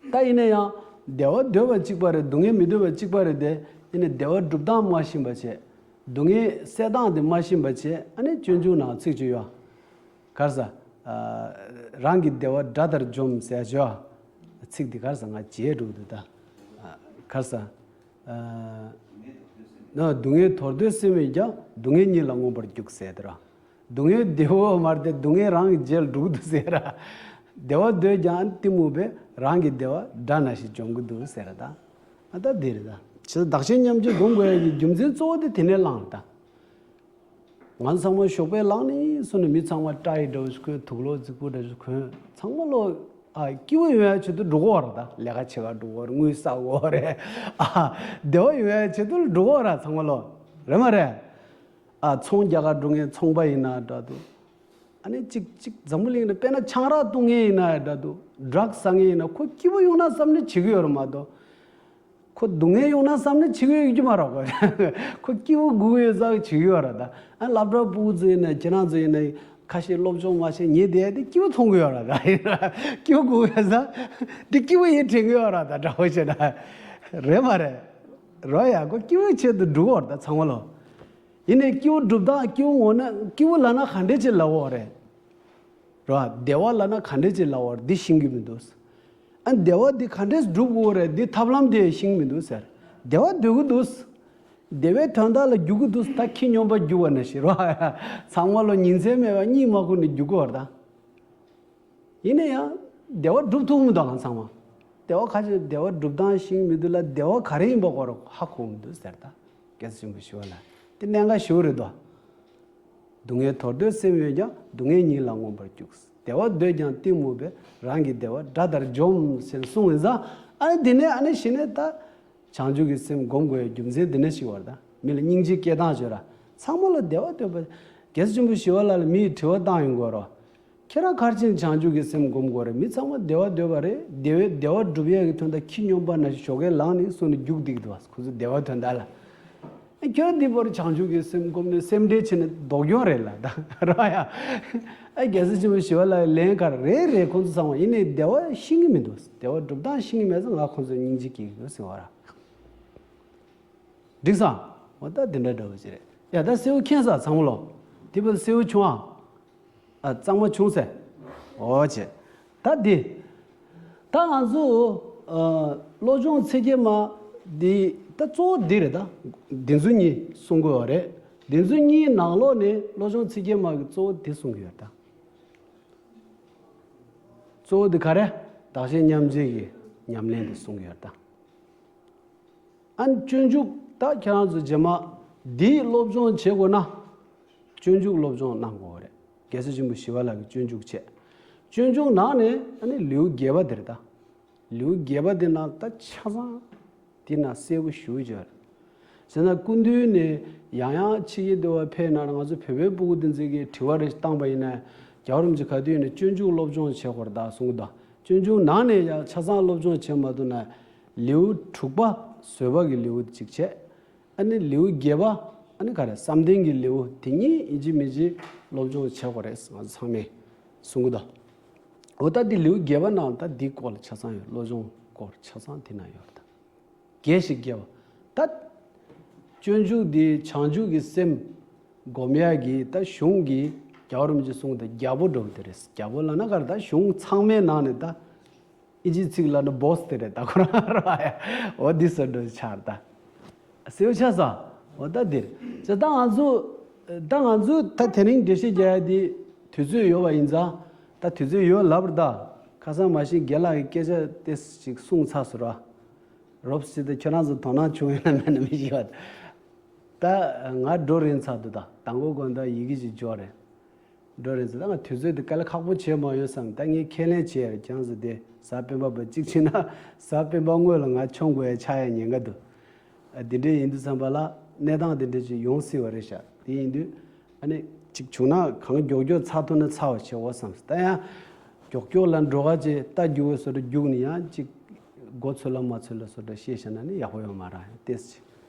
པ། ད་ཡིན་ན་ཡང་བདེ་བ་འདོད་པ་གཅིག་པ་རེད། སྡུག་བསྔལ་མི་འདོད་པ་གཅིག་པ་རེད་དེ། ཡིན་ནའི་བདེ་བ་སྒྲུབ་སྟངས་མ་ཤེས་པ་བྱས། སྡུག་བསྔལ་སེལ་སྟངས་དེ་མ་ཤེས་པ་བྱས། ཨ་ནི་སྤྱོད་འཇུག་ནང་ཚིག་ཅིག་ཡོད། ག་རེ་ཟེར། ཨ། རང་གི་བདེ་བ་དགྲ་ལྟར་འཇོམས་ཟེར་ཡ་ཅིག་ཡོད། ཚིག་འདི་ག་རེ་ཟེར་ང་བརྗེད་འགྲོ་གི་འདུག་ད། ཨ། ག་རེ་ཟེར། ཨ། ན་སྡུག་བསྔལ་དོར་འདོད་སེམས་ཡོད་ཀྱང་། སྡུག་བསྔལ་ཉིད་ལ་མངོན་པར་རྒྱུག་ཟེར་དེ་ར། སྡུག་བསྔལ་བདེ་བོ་མ་རེད་དེ། སྡུག་བསྔལ་རང་གི་རྗེས་ལ་འགྲོ་གི་འདུག་ཟེར་ར། བདེ་བ་འདོད་ཀྱང་གཏི་མུག་པས། རང་གི་བདེ་བ་དགྲ་ནང་བཞིན་འཇོམས་ཀྱི་འདུག་ཟེར་ར་ད། ཨ། ད་འདི་རེད་ད། བྱས་ཙང་བདག་གཞན་མཉམ་བརྗེ་སྒོམ་དགོས་ཡ་གི་རྒྱུ་མཚན་གཙོ་བོ་དེ་དེ་ནས་བླངས་རེད་ད། ང་ཚང་མ་ཞོགས་པའི་ལངས་ནས་བཟུང་ནས་མི་ཚང་མ་སྐྲ་ཡི་འདྲ་བོ་ཞིག་གོན། དུག་ལོག་རྫིག་པོ་འདྲ་ཞིག་གོན། ཚང་མ་ལོ། ཨ། སྐྱིད་པོ་ཡོང་ཡ་ཆེད་དུ་འགྲོ་གི་ཡོད་རེད་ད། ལས་ཀ་བྱེད་ག་འགྲོ་གི་ཡོད་རེད། དངུལ་བསགས་གི་ཡོད་རེད། ཨ། བདེ་བ་ཡོང་ཡ་ཆེད་དུ་འགྲོ་གི་ཡོད་རེད་ཚང་མ་ལོ། རེད་མ་རེད། ཨ། ཚོང་རྒྱག་ག་འགྲོ་མཁན་ཚོང་པ་ཡིན་ན་འདྲ་འདུག་ཨ་ནི་གཅིག་གཅིག་འཛམ་བུ་གླིང་ནས་དཔེར་ན་ཆང་རག་བཏུང་མཁན་ཡིན་ན་འདྲ་འདུག་ཌྲག་ཟ་མཁན་ཡིན་ན་ཁོ་སྐྱིད་པོ་ཡོང་ན་བསམ་ནས་བྱེད་ཀྱི་ཡོད་རེད་མ་གཏོགས། ཁོ་སྡུག་བསྔལ་ཡོང་ན་བསམ་ནས་བྱེད་ཀྱི་ཡོད་ཀྱི་མ་རེད་ཁོ། ཁོ་སྐྱིད་པོ་དགོས་ཀྱི་ཡོད་ཙང་བྱེད་ཀྱི་ཡོད་རེད་ད། ཨ། སློབ་གྲྭ་ཕྲུ་གུ་ཚོ་ཡིན་ན་ཁྱེད་རང་ཚོ་ཡིན་ན་ཁ་ཤས་སློབ་སྦྱོང་མ་བྱས་ཉལ་བསྡད་དེ་སྐྱིད་པོ་མཐོང་གི་ཡོད་རེད་ད། སྐྱིད་པོ་དགོས་ཀྱི་ཡོད་ཙང་འདི་སྐྱིད་པོ་ཡིན་དྲན་གྱི་ཡོད་རེད་ད། འདྲ་པོ་བྱས་ན་རེད་མ་རེད། རོ་ཡ། ཁོ་སྐྱིད་པོའི་ཆེད་དུ་སྒྲུབ་ཀྱི་ཡོད་རེད་ད་ཚང་མ་ལོ། ཡིན་ནའི་སྐྱིད་པོ་སྒྲུབ་སྟངས། སྐྱིད་པོ་ངོ་ན། སྐྱིད་པོ་ལབ་ན་ག་འདྲས་ཅིག་ལབ་ཀྱི་ཡོད་རེད། རེད་བ། བདེ་བ་ལབ་ན་ག་འདྲས་ཅིག་ལབ་ཀྱི་ཡོད་རེད། འདི་ཤེས་ཀྱི་མི་འདུག་ཨ། བདེ་བ་འདི་ག་འདྲས་སྒྲུབ་དགོས་རེད། འདི་ཐབས་ལམ་དེ་ཤེས་ཀྱི་མི་འདུག་ཟེར། བདེ་བ་འདོད་ཀྱི་འདུག་བདེ་བའི་དོན་དག་ལ་རྒྱུག་གི་འདུག་ད་ཁྱི་སྨྱོན་པ་རྒྱུག་པ་ནང་བཞིན་རེད་བ། ཚང་མ་ལོ་ཉིན་མཚན་མེད་པར་གཉིད་མ་ཁུག་ནས་རྒྱུག་གི་ཡོད་རེད་ད། ཡིན་ན་ཡང་བདེ་བ་སྒྲུབ་ཐུབ་མི་འདུག་ང་ཚང་མ། བདེ་བ་ག་ཅིག་བདེ་བ་སྒྲུབ་སྟངས་ཤེས་ཀྱི་མི་འདུག་ལ། བདེ་བ་ག་རེ་ཡིན་པ་སྐོར་ཧ་གོ་མི་འདུག་ཟེར་ད། རྒྱལ་སྲས་ཆེན་པོ་ཞི་བ་ལྷ། དེ་གནད་འགག་ཞེ་པོ་རེད་དོ། སྡུག་བསྔལ་དོར་འདོད་སེམས་ཡོད་ཀྱང་། སྡུག་བསྔལ་ཉིད་ལ་མངོན་པར་རྒྱུག་བདེ་བ་འདོད་ཀྱང་གཏི་མུག་པས། རང་གི་བདེ་བ་དགྲ་ལྟར་འཇོམས་ཟེར་གསུངས་ཡིན་ཙང་། ཨ་ནི་དེ་ནས་ཨ་ནི་གཞི་ནས་ད་བྱང་ཆུབ་ཀྱི་སེམས་སྒོམ་དགོས་ཡའི་རྒྱུ་མཚན་དེ་ནས་ཤེས་པ་རེད་ད། མི་ལ་སྙིང་རྗེ་སྐྱེ་སྟངས་བྱོས་ར། ཚང་མ་ལ་བདེ་བ་འདོད་པ། རྒྱལ་སྲས་ཆེན་པོ་ཞི་བ་ལྷ་ལ་མི་ཡིས་དྲི་བ་བཏང་ཡོང་གི་ཡོད་རེད། ཁྱེད་རང་ག་རེ་བྱས་ནས་བྱང་ཆུབ་ཀྱི་སེམས་སྒོམ་དགོས་རེད། མི་ཚང་མ་བདེ་བ་འདོད་པ་རེད། བདེ་བའི་བདེ་བ་སྒྲུབ་ཡས་ཀྱི་དོན་དག་ཁྱི་སྨྱོན་པ་ནང་བཞིན་ཞོགས་ཀས་ལངས་ནས་སོང་ནས་རྒྱུགས་བསྡད་ཀྱི་འདུག་བ། ཁོ་ཚོ་བདེ་བ་དོན་དག་ལ། ཨ་ཁྱོད་འདི་བར་བྱང་ཆུབ་ཀྱི་སེམས་སྒོམ་ནས་སེམས་ཁྲལ་བྱས་ནས་ལྡོག་ཡོང་རེད་ལ་ད་ར་ཡ། ཨ་རྒྱལ་སྲས་ཆེན་པོ་ཞི་བ་ལྷ་ཡི་ལན་ག་རེ་རེད། ཁོང་ཚོ་ཚང་མ་ཡིན་ནའི་བདེ་བ་ཤེས་ཀྱི་མི་འདུག་བདེ་བ་སྒྲུབ་སྟངས་ཤེས་ཀྱི་མེད་ཙང་ང་ཁོང་ཚོ་སྙིང་རྗེ་སྐྱེ་གི་འདུག་ཟེར་བ་ར། འགྲིག་སོང་། འོ་ད་དེ་འདྲ་འདྲ་བོ་ཅིག་རེད། ཡ་ད་སེའུ་མཁྱེན་སོང་ཚང་མ་ལོ། དེ་བར་སེའུ་བྱུང་ཨ། ཨ་གཙང་མ་བྱུང་ཟེར། འོ་བྱས། ད་འདི། ད་ང་ཚོ་ཨ་བློ་སྦྱོང་ཚིག་བརྒྱད་མ་འདི་ད་གཙོ་བོ་འདི་རེད་ད། འདི་ཚོ་གཉིས་གསུང་གི་ཡོད་རེད། འདི་ཚོ་གཉིས་ནང་ལོགས་ནས་བློ་སྦྱོང་ཚིག་བརྒྱད་མ་གི་གཙོ་བོ་འདི་གསུང་གི་ཡོད་ད། གཙོ་བོ་འདི་ག་རེ། བདག་གཞན་མཉམ་བརྗེ་གི་ཉམས་ལེན་འདི་གསུང་གི་ཡོད་ད། ཨ་ནི་སྤྱོད་འཇུག་ད་ཁྱེད་རང་ཚོ་རྗེས་མ་འདིའི་སློབ་སྦྱོང་བྱེད་དགོས་ན། སྤྱོད་འཇུག་སློབ་སྦྱོང་གནང་དགོས་རེད། རྒྱལ་སྲས་ཆེན་པོ་ཞི་བ་ལྷ་གི་སྤྱོད་འཇུག་བྱས། སྤྱོད་འཇུག་ནང་ནས་ཨ་ནི་ལེའུ་བརྒྱད་པ་དེ་རེད་ད། ལེའུ་བརྒྱད་པ་དེ་ནང་ད་ཆ་ཚང་། དེ་ནང་གསལ་པོ་ཞེ་པོ་ཅིག་ཡོད་རེད། བྱས་ན་སྐུ་མདུན་ནས་ཡང་ཡང་ཕྱི་རྒྱལ་དུ་བ་ཕེབས་ན་ང་ཚོ་བོད་པའི་སྤུ་གུ་དེ་ཚོ་གིས་དྲི་བ་རེ་བཏང་པ་ཡིན་ན། རྒྱལ་བ་རིན་པོ་ཆེ་ག་དུས་ཡིན་ན་སྤྱོད་འཇུག་སློབ་སྦྱོང་བྱེད་དགོས་རེད་ད་གསུང་གི་འདུག་སྤྱོད་འཇུག་ནང་ནས་ཡང་ཆ་ཚང་སློབ་སྦྱོང་བྱེད་མ་ཐུབ་ན། ལེའུ་དྲུག་པ་བཟོད་པ་གི་ལེའུ་གཅིག་བྱས། ཨ་ནི་ལེའུ་བརྒྱད་པ། ཨ་ནི་ག་རེ་བསམ་གཏན་གྱི་ལེའུ་དེ་གཉིས་ཡིན་གཅིག་མིན་གཅིག་སློབ་སྦྱོང་བྱེད་དགོས་རེད་ང་ཚོ་ཚང་མས་གསུང་གི་འདུག་འོ་ད་འདི་ལེའུ་བརྒྱད་པ་ནང་ད་འདི་སྐོར་ལ་ཆ་ཚང་ཡོད། སློབ་སྦྱོང་སྐོར་ཆ་ཚང་དེ་ན་ཡོད་རེད་ད། རྒྱས་ཤིག་བརྒྱབ་པ། ད། སྤྱོད་འཇུག་འདི་བྱང་ཆུབ་ཀྱི་སེམས་སྒོམ་ཡག་གི་ད་གཞུང་གི་རྒྱལ་བ་རིན་པོ་ཆེ་གསུང་ད་རྒྱལ་པོ་འགྲོ་གི་དེ་རེད། རྒྱལ་པོ་ལབ་ན་ག་རེ་ད་གཞུང་ཚང་མའི་ནང་ནས་ད། ཨིན་ཇིའི་ཚིག་ལབ་ན་བོ་སི་དེ་རེད་ད་ཁོ་རང་ར་ཡ། འོ་འདི་སོ་འགྲོ་ཆགས་ད། སེའུ་ཆ་ས། འོ་ད་འདིར། ཅེ་ད་ང་ཚོ། ད་ང་ཚོ་ད་དེ་རིང་འགྲེལ་བཤད་རྒྱག་ཡ་འདི་དུས་ཚོད་ཡོད་པ་ཡིན་ཙང་། ད་དུས་ཚོད་ཡོད་ལབ་ར་ད། ཁ་སང་མ་གཞི་རྒན་ལགས་ཀྱི་སྐད་ཆ་ཏེ་ཞིག་གསུངས་ཚར་སོང་ར། རོབ་སི་ཏེ་ཁྱོད་རང་ཚོ་དོ་སྣང་བྱུང་ཡོད་ན་མེད་ན་མི་ཤེས་པ། ད་ང་འགྲོ་རན་ཚར་འདུག་ད་དང་པོ་དགོང་དག་ཡི་གེ་ཅིག་འབྱོར་རེད། འགྲོ་རན་ཚར། ད་ང་དུས་ཚོད་དེ་དཀའ་ལས་ཁག་པོ་བྱས་མ་ཡོད་བསམ། ད་ངས་ཁས་ལེན་བྱས་རེད། ཁྱེད་རང་ཚོ་དེ་གཟའ་སྤེན་པ་བར་གཅིག་ཕྱིན་ན་གཟའ་སྤེན་པ་སྔོན་ལ་ང་མཆོང་དགོས་ཡ་ཆགས་ཡ་ཉེན་ཁ་འདུག་ཨ་དེ་འདྲས་ཡིན་དུས་ཙམ་པ་ལ་གནས་སྟངས་དེ་འདྲས་ཅིག་ཡོང་སྲིད་པ་རེད་ཤག་དེ་ཡིན་དུས་ཨ་ནི་ཅིག་བྱུང་ན་གང་མགྱོགས་མགྱོགས་ཚར་ཐུབ་ན་ཚར་བ་བྱེད་འོ་བསམ། ད་ཡང་མགྱོགས་མགྱོགས་ལ་འགྲོ་ག་ཅེ་ད་རྒྱུག་པའི་བཟོ་འདྲ་རྒྱུག་ནས་ཡང་ཅིག་མགོ་ཚོས་ལ་མ་ཚོས་ལ་བཟོ་འདྲ་བཤད་བཞག་ན་ནི་ཡག་པོ་ཡོད་མ་རེད། ཏེས་ཅིག་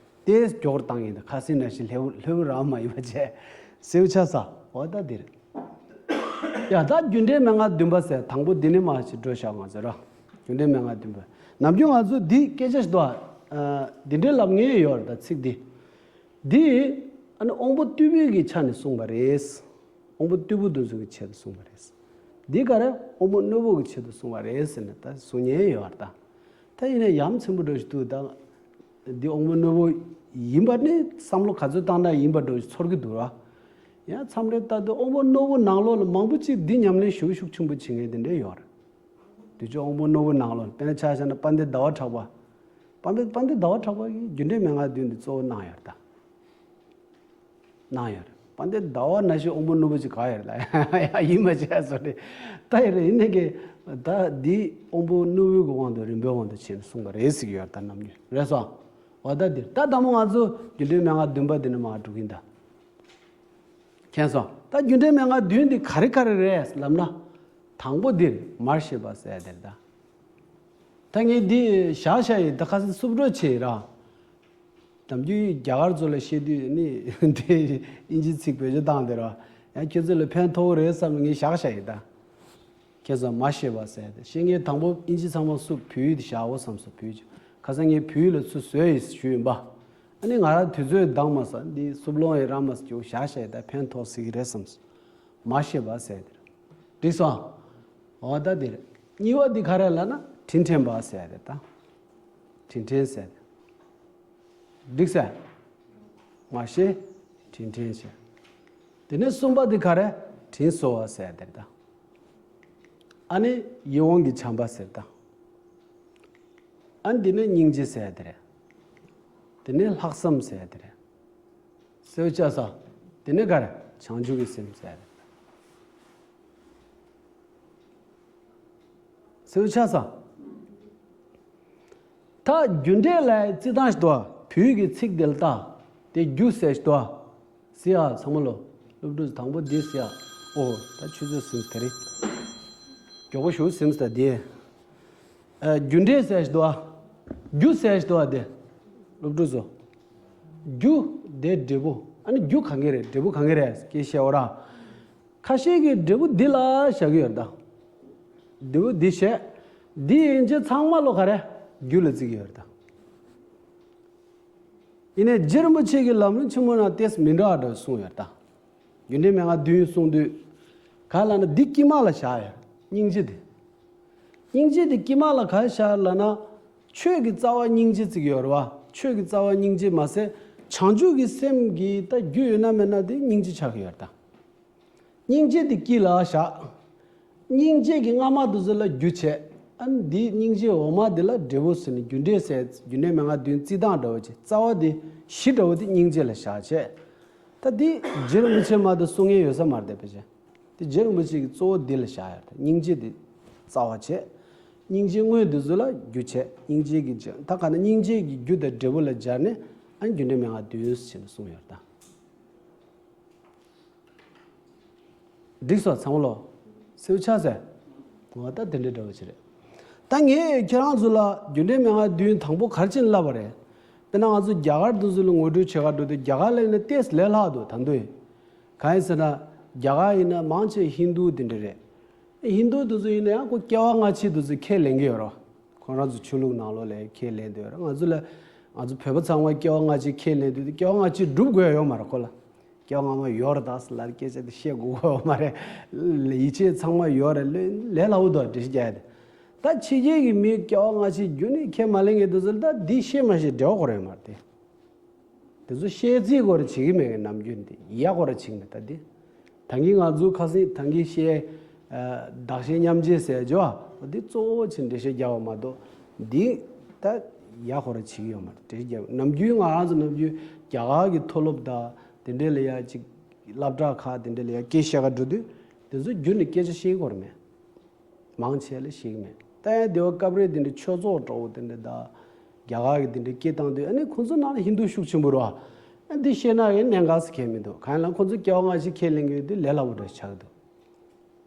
ཏེས་མགྱོགས་བཏང་ཡིན། ད་ཁ་སང་ནང་བཞིན་ལྷེའུ་ལྷེའུ་རང་མ་ཡིན་པ་བྱས་སེའུ་ཆ་ས་འོ་ད་འདིར། ཡ་ད་རྒྱུ་འབྲས་མན་ངག་བདུན་པ་ཟེར་དང་པོ་འདི་ནས་མར་ཞིག་འགྲོ་བཞག་ང་ཚོ་ར། རྒྱུ་འབྲས་མན་ངག་བདུན་པ། ནམ་རྒྱུན་ང་ཚོ་འདི་སྐད་ཆ་ཞིག་འདུག་ཨ། འདི་འདྲའི་ལབ་མཁན་ཡོད་རེད། ད་ཚིག་འདི། འདི་ཨ་ནི་དབང་པོ་རྟུལ་པོའི་གི་ཆ་ནས་གསུངས་པ་རེད། དབང་པོ་རྟུལ་པོ་དེ་ཚོ་གི་ཆེད་དུ་གསུངས་པ་རེད། འདི་ག་རེ་དབང་པོ་རྣོན་པོ་གི་ཆེད་དུ་གསུངས་པ་རེད་ཟེར་ནས་ད་གསུང་མཁན་ཡོད་རེད་ད། ད་ཡིན་ན་ཡ་མཚན་པོ་འདྲ་ཞིག་འདུག་ད། འདི་དབང་པོ་རྣོན་པོ་ཡིན་པ་ནི་བསམ་བློ་ག་ཚོད་བཏང་ན་ཡིན་པ་འདྲ་ཞིག་ཚོར་གི་འདུག་ར། ཡང་མཚམས་རེ་ལྟ་དུས་དབང་པོ་རྣོན་པོ་ནང་ལོགས་ལ་མང་པོ་ཅིག་འདི་ཉམས་ལེན་ཞེ་པོ་ཤུགས་ཆེན་པོ་བྱེད་མཁན་དེ་འདྲ་ཡོད་རེད། དུས་ཚོད་དབང་པོ་རྣོན་པོ་ནང་ལོགས་དཔེར་ན་ཆ་བཞག་ན་དཔལ་ལྡན་ཟླ་བ་གྲགས་པ། དཔལ་ལྡན་དཔལ་ལྡན་ཟླ་བ་གྲགས་པ་གིས་རྒྱུ་འབྲས་མན་ངག་བདུན་འདི་གཙོ་བོ་གནང་ཡོད་རེད་ད། གནང་ཡོད་རེད། དཔལ་ལྡན་ཟླ་བ་ནང་བཞིན་དབང་པོ་རྣོན་པོ་ཅིག་ག་ཡོད་རེད་ལ། ཡིན་མ་བྱས་སོ་རེད། ད་ཡོད་རེད། ཡིན་ནའི་གི་ད་འདི་དབང་པོ་རྣོན་པོའི་གི་དབང་དུ་རིམ་པའི་དབང་དུ་བྱས་ནས་གསུངས་པ་རེད་ཟེར་གྱི་ཡོད་རེད་ད་ནམ་རྒྱུན་རེད་སོང་། འོ་ད་འདིར་ད་དང་པོ་ང་ཚོ་རྒྱུ་འབྲས་མན་ངག་བདུན་པ་འདི་ནས་མར་འགྲོ་གིན་ད། མཁྱེན་སོང་། ད་རྒྱུ་འབྲས་མན་ངག་བདུན་འདི་ག་རེ་ག་རེ་རེད་ལབ་ན། དང་པོ་འདིར་མར་ཤེས་པ་ཟེར་ཡ་དེ་རེད་ད། ད་ངས་འདི་བཞག་བཞག་ཡིན། ད་ཁ་སང་སུབ་འགྲོ་བྱས་ར། ནམ་རྒྱུན་རྒྱ་གར་ཚོ་ལ་བཤད་དུས་ནི་དེ་ཨིན་ཇི་ཚིག་བེད་སྤྱོད་བཏང་དེ་ར། ཡང་ཁྱོད་ཚོ་ལ་ཕན་ཐོགས་རེད་བསམ་ངས་བཞག་བཞག་ཡིན་ད། ཁྱེད་ཚོ་མར་ཤེས་པ་ཟེར་ཏེ་བཤད་མཁན་དང་པོ་ཨིན་ཇི་ཚང་མ་སུབ་བོད་ཡིག་དེ་བཞག་འོ་བསམ་སོང་། བོད་ཡིག་ཁ་སང་ངས་བོད་ཡིག་ལ་ཚུར་བཟོས་ཡིན་ཞུས་ཡིན་པ། ཨ་ནི་ང་རང་དུས་ཚོད་འདང་མ་སོང་འདི་སུབ་ལོང་ཡི་རང་མ་སོང་རྒྱུགས་བཞག་བཞག་ཡིན་ད་ཕན་ཐོགས་སྲིད་ཀྱི་རེད་བསམ་སོང་། མར་ཤེས་པ་ཟེར་ཏེ་འགྲིག་སོང་། འོ་ད་འདིར་གཉིས་པ་འདི་ག་རེ་ལབ་ན་དྲིན་དྲན་པ་ཟེར་རེད་ད། དྲིན་དྲན་ཟེར་ཏེ། འགྲིག་ཟེར། མ་ཤེས། དྲིན་དྲན་བྱས། དེ་ནས་གསུམ་པ་འདི་ག་རེ། དྲིན་གཟོ་བ་ཟེར་དེ་རེད་ད། ཨ་ནི་ཡིད་འོང་གི་བྱམས་པ་ཟེར་ད། ཨ་ནི་འདི་ནས་སྙིང་རྗེ་ཟེར་དེ་རེད། དེ་ནས་ལྷག་བསམ་ཟེར་དེ་རེད། སེའུ་ཆ་ས། དེ་ནས་ག་རེ། བྱང་ཆུབ་ཀྱི་སེམས་ཟེར་དེ་རེད། སེའུ་ཆ་ས། ད་རྒྱུ་འབྲས་ལ་རྩི་སྟངས་ཤིག་འདུག་བ། བོད་ཀྱི་ཚིག་དེ་ལ་ལྟ། དེ་རྒྱུ་ཟེར་ཞིག་འདུག་བ། སི་ཡ་ཚང་མ་ལོ། སློབ་ཕྲུག་དང་པོ་འདི་སི་ཡ། ཨོ། ད་ཆུ་ཚོད་ཟིན་དེ་རིང་། མགྱོགས་པོ་ཞུ་སེམས་ད་དེ། ཨ། རྒྱུ་འབྲས་ཟེར་ཞིག་འདུག་ཨ། རྒྱུ་ཟེར་ཞིག་འདུག་ཨ་དེ། སློབ་ཕྲུག་ཚོ། རྒྱུ་དེ་འབྲས་བུ། ཨ་ནི་རྒྱུ་གང་གི་རེད། འབྲས་བུ་གང་གི་རེད། སྐད་བཤད་འོ་ར། ཁ་ཤས་ཀྱིས་འབྲས་བུ་འདི་ལ་བཞག་གི་ཡོད་རེད་ད། འབྲས་བུ་འདི་བཤད། འདི་ཡིན་ཅེས་ཚང་མ་ལོ་ག་རེ། རྒྱུ་ལ་བརྩི་གི་ཡོད་རེད་ད། ཡིན་ནའི་རྗེ་རིན་པོ་ཆེ་གི་ལམ་རིམ་ཆེན་མོ་ནང་ཏོག་ཙམ་མི་འདྲ་བ་འདྲ་གསུངས་ཡོད་ད། རྒྱུ་འབྲས་མན་ངག་བདུན་གསུངས་དུས། ག་ལ་ན་འདི་དཀྱིལ་མ་ལ་བཞག་ཡོད། སྙིང་རྗེ་དེ། སྙིང་རྗེ་དེ་དཀྱིལ་མ་ལ་ག་བཞག་ལ་ན། ཆོས་ཀྱི་རྩ་བ་སྙིང་རྗེ་བརྩི་གི་ཡོད་རེད་བ། ཆོས་ཀྱི་རྩ་བ་སྙིང་རྗེ་མ་ཟད། བྱང་ཆུབ་ཀྱི་སེམས་ཀྱི་ད་རྒྱུ་ཡོད་ན་མེད་ན་དེ་སྙིང་རྗེ་ཆགས་ཀྱི་ཡོད་རེད་ད། སྙིང་རྗེ་དེ་དཀྱིལ་ལ་བཞག། སྙིང་རྗེ་གི་སྔ་མ་དེ་ཚོ་ལ་རྒྱུ་བྱས། ཨ་ནི་འདི་སྙིང་རྗེ་འོག་མ་དེ་ལ་འབྲས་བུ་ཟེར་ནས་རྒྱུ་འབྲས་ཟེར། རྒྱུ་འབྲས་མན་ངག་བདུན་བརྩི་སྟངས་འདྲ་བོ་ཅིག་རྩ་བ་དེ་གཞི་འདྲ་བོ་དེ་སྙིང་རྗེ་ལ་བཞག་བྱས། ད་འདི་རྗེ་རིན་པོ་ཆེ་མ་གཏོགས་གསུང་མཁན་ཡོད་ས་མ་རེད་དེ་ཕལ་ཆེར། དེ་རྗེ་རིན་པོ་ཆེ་གི་གཙོ་བོ་འདི་ལ་བཞག་ཡོད་རེད། སྙིང་རྗེ་དེ་རྩ་བ་བྱས། སྙིང་རྗེ་དངོས་དེ་ཚོ་ལ་རྒྱུ་བྱས། སྙིང་རྗེ་གི་རྗེ་ད་ག་ན་སྙིང་རྗེ་གི་རྒྱུ་དང་འབྲས་བུ་ལ་སྦྱར་ནས་ཨ་ནི་རྒྱུ་འབྲས་མན་ངག་བདུན་ཟེར་ནས་གསུངས་ཡོད་རེད་ད། འགྲིག་སོང་ཚང་མ་ལོ། སེའུ་ཆགས་ཟེར། འོ་ད་དེ་འདྲའི་འདྲ་བོ་ཅིག་རེད། ད་ངས་ཁྱེད་རང་ཚོ་ལ་རྒྱུ་འབྲས་མན་ངག་བདུན་དང་པོ་ག་རེ་བྱས་ནས་བསླབས་པ་རེད། དཔེར་ན་ང་ཚོ་རྒྱ་གར་དེ་ཚོ་ལ་ངོ་སྤྲོད་བྱེད་ག་འགྲོ་དུས་རྒྱ་གར་ལ་ཡིན་ན་ཏོག་ཙམ་ལས་སླ་འདུག་ད་དུང་། གང་ཡིན་ཟེར་ན། རྒྱ་གར་ཡིན་ན་མང་ཆེ་ཧིན་དུ་དེ་འདྲ་རེད། ཧིན་དུ་དེ་ཚོ་ཡིན་ན་ཡང་ཁོ་སྐྱེ་བ་སྔ་ཕྱི་དེ་ཚོ་ཁས་ལེན་གྱི་ཡོད་རེད། ཁོང་རང་ཚོ་ཆོས་ལུགས་ནང་ལོགས་ལ་ཁས་ལེན་འདོད་རེད། ང་ཚོ་ལ། ང་ཚོ་བོད་པ་ཚང་མ་སྐྱེ་བ་སྔ་ཕྱི་ཁས་ལེན་འདོད་དུས་སྐྱེ་བ་སྔ་ཕྱི་སྒྲུབ་དགོས་ཡ་ཡོད་མ་རེད་ཁོ་ལ། སྐྱེ་བ་སྔ་མ་ཡོད་རེད་ད་ཟེར་ལབ་སྐད་ཆ་དེ་བཤད་དགོས་ཀྱི་ཡོད་མ་རེད། ཡིད་ཆེས་ཚང་མ་ཡོད་རེད། ལས་ལས་སླ་བོ་འདུག་འགྲེལ་བཤད་རྒྱག་ཡ་དེ། ད་ཕྱི་རྒྱལ་གྱི་མི་སྐྱེ་བ་སྔ་ཕྱི་རྒྱུན་ནས་ཁས་མ་ལེན་མཁན་དེ་ཚོ་ལ་ད་འདི་ཤེས་མ་ཤེས་འབྲེལ་བ་ཁོ་ར་ཡོད་མ་རེད་དེ། དེ་ཚོ་བཤད་རྩིས་སྐོར་བྱེད་ཀྱི་མེད་ནམ་རྒྱུན་དེ་ཡག་སྐོར་བྱེད་ཀྱི་མེད་ད་དེ། ད་གིན་ང་ཚོ་ཁ་སང་ད་གིན་བཤད། ཨ། བདག་གཞན་མཉམ་བརྗེ་ཟེར་ཡ་འདི་གཙོ་བོ་བྱས་འགྲེལ་བཤད་རྒྱག་པ་མ་གཏོགས་འདི་ད་ཡག་སྐོར་བྱེད་ཀྱི་ཡོད་མ་རེད། འགྲེལ་བཤད་རྒྱག་ནམ་རྒྱུན་ང་རང་ཚོ་ནམ་རྒྱུན་རྒྱ་གར་གྱི་མཐོ་སློབ་དང་དེ་འདྲས་ལ་ཡ་ཅིག་སློབ་གྲྭ་ཁག་དེ་འདྲས་ལ་ཡ་སྐད་བཤད་ག་འགྲོ་དུས་དེ་ཚོ་རྒྱུན་ནས་སྐད་ཆ་བཤད་ཀྱི་ཡོད་མེད། མང་ཆེ་ལ་ཤེས་ཀྱི་མེད། ད་ཡང་སྡེ་བ་སྐབས་རེ་དེ་འདྲ་ཆོས་ཚོགས་འདྲ་བོ་དེ་འདྲ་དང་། རྒྱ་གར་གྱི་དེ་འདྲ་སྐད་བཏང་དུས་ཨ་ནི་ཁོང་ཚོ་ནང་ལ་ཧིན་དུ་ཤུགས་ཆེན་པོ་རེད་བ། ཨ་འདི་བཤད་ན་ཡང་གནད་འགག་ཟེར་མཁན་མི་འདུག་གང་ཡིན་ལ་ཁོང་ཚོ་སྐྱེ་བ་སྔ་ཕྱི་ཁས་ལེན་གྱི་ཡོད་དུས་ལས་སླ་བོ་འདྲ་ཆགས་འདུག་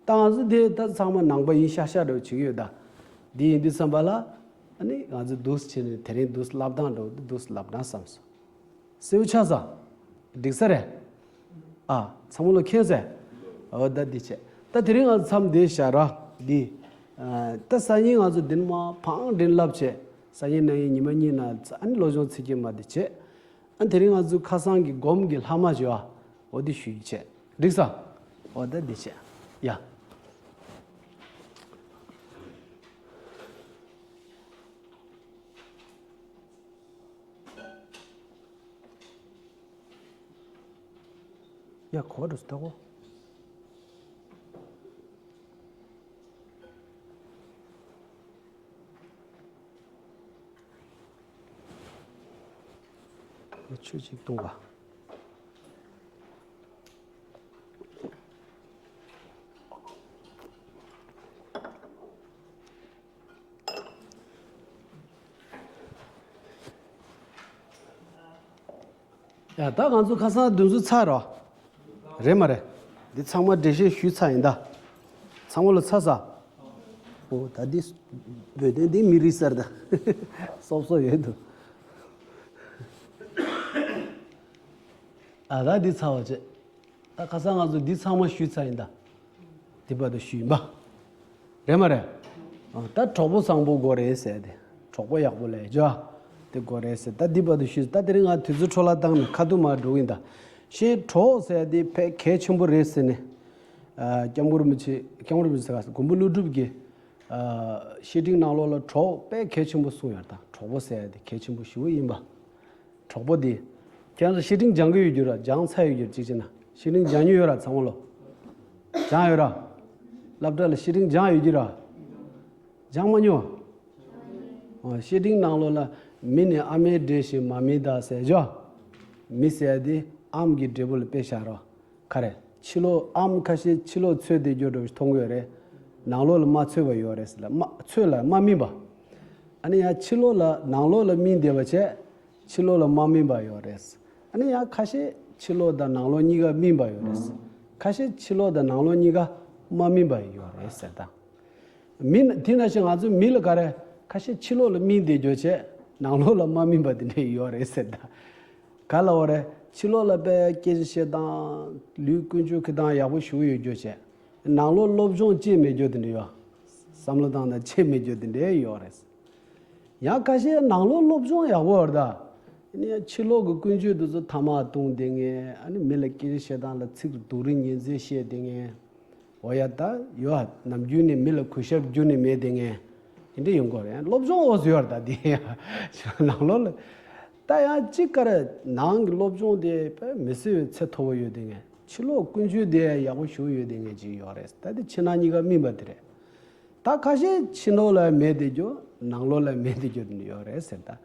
ད་ང་ཚོ་དེ་ད་ཚང་མ་ནང་པ་ཡིན་ཤག་ཤག་འདྲ་བོ་བྱེད་ཀྱི་ཡོད་ད། འདི་ཡིན་དུས་བསམ་པ་ལ། ཨ་ནི་ང་ཚོ་འདུག་སེ་བྱས་ནས་དེ་རིང་འདུག་སེ་བསླབ་སྟངས་འདྲ་བོ་འདུག་སེ་བསླབ་ན་བསམ་སོང་། སེའུ་ཆགས་ས། འགྲིག་ས་རེད། ཨ། ཚང་མ་ལོ་མཁྱེན་ས། འོ་ད་འདི་བྱས། ད་དེ་རིང་ང་ཚོ་མཚམས་འདི་བཞག་ར། འདི། ཨ། ད་སང་ཉིན་ང་ཚོ་འདི་ནས་མར་ཕངས་འདྲེན་རླབས་བྱས། སང་ཉིན་གནངས་ཉིན་ཉི་མ་གཉིས་ནང་ཨ་ནི་བློ་སྦྱོང་ཚིག་བརྒྱད་མ་འདི་བྱས། ཨ། དེ་རིང་ང་ཚོ་ཁ་སང་གི་སྒོམ་གྱི་ལྷག་མ་བྱས་པ། འོ་འདི་ཞུ་རྒྱུ་བྱས། འགྲིག་ས། འོ་ད་འདི་བྱས། ཡ། ཡ། གོ་བ་འགྲོ་སོང་ད་གོ། ཡ། ཆོས་ཅིག་གཏོང་བ། ཡ། ད་ང་ཚོ་ཁ་སང་འདི་ཚོ་ཚར་རོ། རེད་མ་རེད། འདི་ཚང་མ་འགྲེལ་བཤད་ཞུས་ཚར་ཡིན་ད། ཚང་མ་ལ་ཚར་ས། འོ་ད་འདི་བོད་དོན་འདི་མི་རིག་སར་ད། སོབ་སོབ་ཡོད་འདུག་ཨ། ད་འདི་ཚར་བ་བྱས། ད་ཁ་སང་ང་ཚོ་འདི་ཚང་མ་ཞུས་ཚར་ཡིན་ད། འདི་བར་དུ་ཞུས་ཡིན་པ། རེད་མ་རེད། ཨ། ད་གྲོགས་པོ་བཟང་པོ་དགོས་རེད་ཟེར་ཏེ། གྲོགས་པོ་ཡག་པོ་ལས་ཇོ། དེ་དགོས་རེད་ཟེར། ད་འདི་བར་དུ་ཞུས། ད་དེ་རིང་ང་དུས་ཚོད་འཕྲོ་བརླག་བཏང་ནས་ཁ་ཐུག་མར་འགྲོ་གི་ཡིན་ད། ཞེས་གྲོགས་ཟེར་དེ་དཔེ་གལ་ཆེན་པོ་རེད་ཟེར་ནས། ཨ། སྐྱབས་མགོན་རིན་པོ་ཆེ། སྐྱབས་མགོན་རིན་པོ་ཆེ་ཟེར་ག་ཟེར། མགོན་པོ་ཀླུ་སྒྲུབ་ཀྱིས། ཨ། བཤེས་སྤྲིང་ནང་ལོགས་ལ་གྲོགས་དཔེ་གལ་ཆེན་པོ་གསུངས་ཡོད་ད། གྲོགས་པོ་ཟེར་དེ་གལ་ཆེན་པོ་ཞེ་པོ་ཡིན་པ། གྲོགས་པོ་དེ། ཁྱེད་ཚོ་བཤེས་སྤྲིང་སྦྱང་གི་ཡོད་རྒྱུ་ར། སྦྱངས་ཚར་ཡོད་རྒྱུ་ར། གཅིག་བྱས་ན། བཤེས་སྤྲིང་སྦྱང་མྱོང་ཡོད་ར་ཚང་མ་ལོ། སྦྱངས་ཡོད་ར། སློབ་གྲྭ་ལ་བཤེས་སྤྲིང་སྦྱངས་ཡོད་རྒྱུ་ར། སྦྱངས་མ་མྱོང་། ཨོ། བཤེས་སྤྲིང་ནང་ལོགས་ལ་མི་ནི་ཨ་མའི་འབྲས་བཞིན་མ་སྨིན་ད་ཟེར་ཇོ། མི་ཟེར་དེ་ཨམ་གྱི་འབྲས་བུ་ལ་དཔེ་བཞག་རོགས། ག་རེ། ཕྱི་ལོགས་ཨམ་ཁ་ཤས་ཕྱི་ལོགས་ཚོས་བསྡད་རྒྱུ་འདྲ་བོ་ཞིག་མཐོང་གི་ཡོད་རེད། ནང་ལོགས་ལ་མ་ཚོས་པ་ཡོད་རེད་ཟེར་ལ། མ་ཚོས་ལ་མ་སྨིན་པ། ཨ་ནི་ཡང་ཕྱི་ལོགས་ལ་ནང་ལོགས་ལ་སྨིན་བསྡད་པ་བྱས། ཕྱི་ལོགས་ལ་མ་སྨིན་པ་ཡོད་རེད། ཨ་ནི་ཡང་ཁ་ཤས་ཕྱི་ལོགས་དང་ནང་ལོགས་གཉིས་ཀ་སྨིན་པ་ཡོད་རེད། ཁ་ཤས་ཕྱི་ལོགས་དང་ནང་ལོགས་གཉིས་ཀ་མ་སྨིན་པ་ཡོད་རེད་ཟེར་ད། མི་དེ་ནང་བཞིན་ང་ཚོའི་མི་ལ་ག་རེ། ཁ་ཤས་ཕྱི་ལོགས་ལ་སྨིན་བསྡད་རྒྱུ་བྱས། ནང་ལོགས་ལ་མ་སྨིན་པ་དེ་འདྲས་ཡོད་རེད་ཟེར་ད། ག་ལ་བ་རེད། ཕྱི་ལོགས་ལ་དཔེ་སྐད་ཆ་བཤད་སྟངས། ལུས་ཀུན་སྤྱོད་ཀྱི་སྟངས་ཡག་པོ་ཞུ་ཡོད་རྒྱུ་བྱས། ནང་ལོགས་སློབ་སྦྱོང་ཅི་མེད་རྒྱུ་དེ་འདྲས་ཡོད། བསམ་བློ་བཏང་ན་ཅི་མེད་རྒྱུ་དེ་འདྲས་ཡོད་རེད། ཡང་ཁ་ཤས་ནང་ལོགས་སློབ་སྦྱོང་ཡག་པོ་ཡོད་རེད་ད། ཡིན་ན་ཡང་ཕྱི་ལོགས་ཀྱི་ཀུན་སྤྱོད་དེ་ཚོ་ཐ་མག་བཏུང་བསྡད་མཁན། ཨ་ནི་མི་ལ་སྐད་ཆ་བཤད་སྟངས་ལ་ཚིག་སྡུག་རུས་ངན་ཚིག་བཤད་བསྡད་མཁན། འོ་ཡ་ད་ཡོད་ཨ། ནམ་རྒྱུན་ནས་མི་ལ་གུས་ཞབས་རྒྱུན་ནས་མེད་བསྡད་མཁན། དེ་འདྲ་ཡོང་གི་རེད། སློབ་སྦྱོང་འོག་ཏུ་ཡོད་རེད་ད་དེ། ནང་ལོགས་ལ། ད་ཡང་གཅིག་ག་རེ། ནང་གི་སློབ་སྦྱོང་དེ་དཔེ་མི་སྲིད་པའི་ཚད་མཐོ་པོ་ཡོད་བསྡད་མཁན། ཕྱི་ལོགས་ཀུན་སྤྱོད་དེ་ཡག་པོ་ཞེ་པོ་ཡོད་བསྡད་མཁན་ཅིག་ཡོད་རེད། ད་དེ་ཕྱི་ནང་གཉིས་ཀ་སྨིན་པ་དེ་རེད། ད་ཁ་ཤས་ཕྱི་ལོགས་ལ་མེད་བསྡད་རྒྱུ། ནང་ལོགས་ལ་མེད་བསྡད་རྒྱུ་དེ་འདྲ་ཡོད་རེད་ཟེར་ད།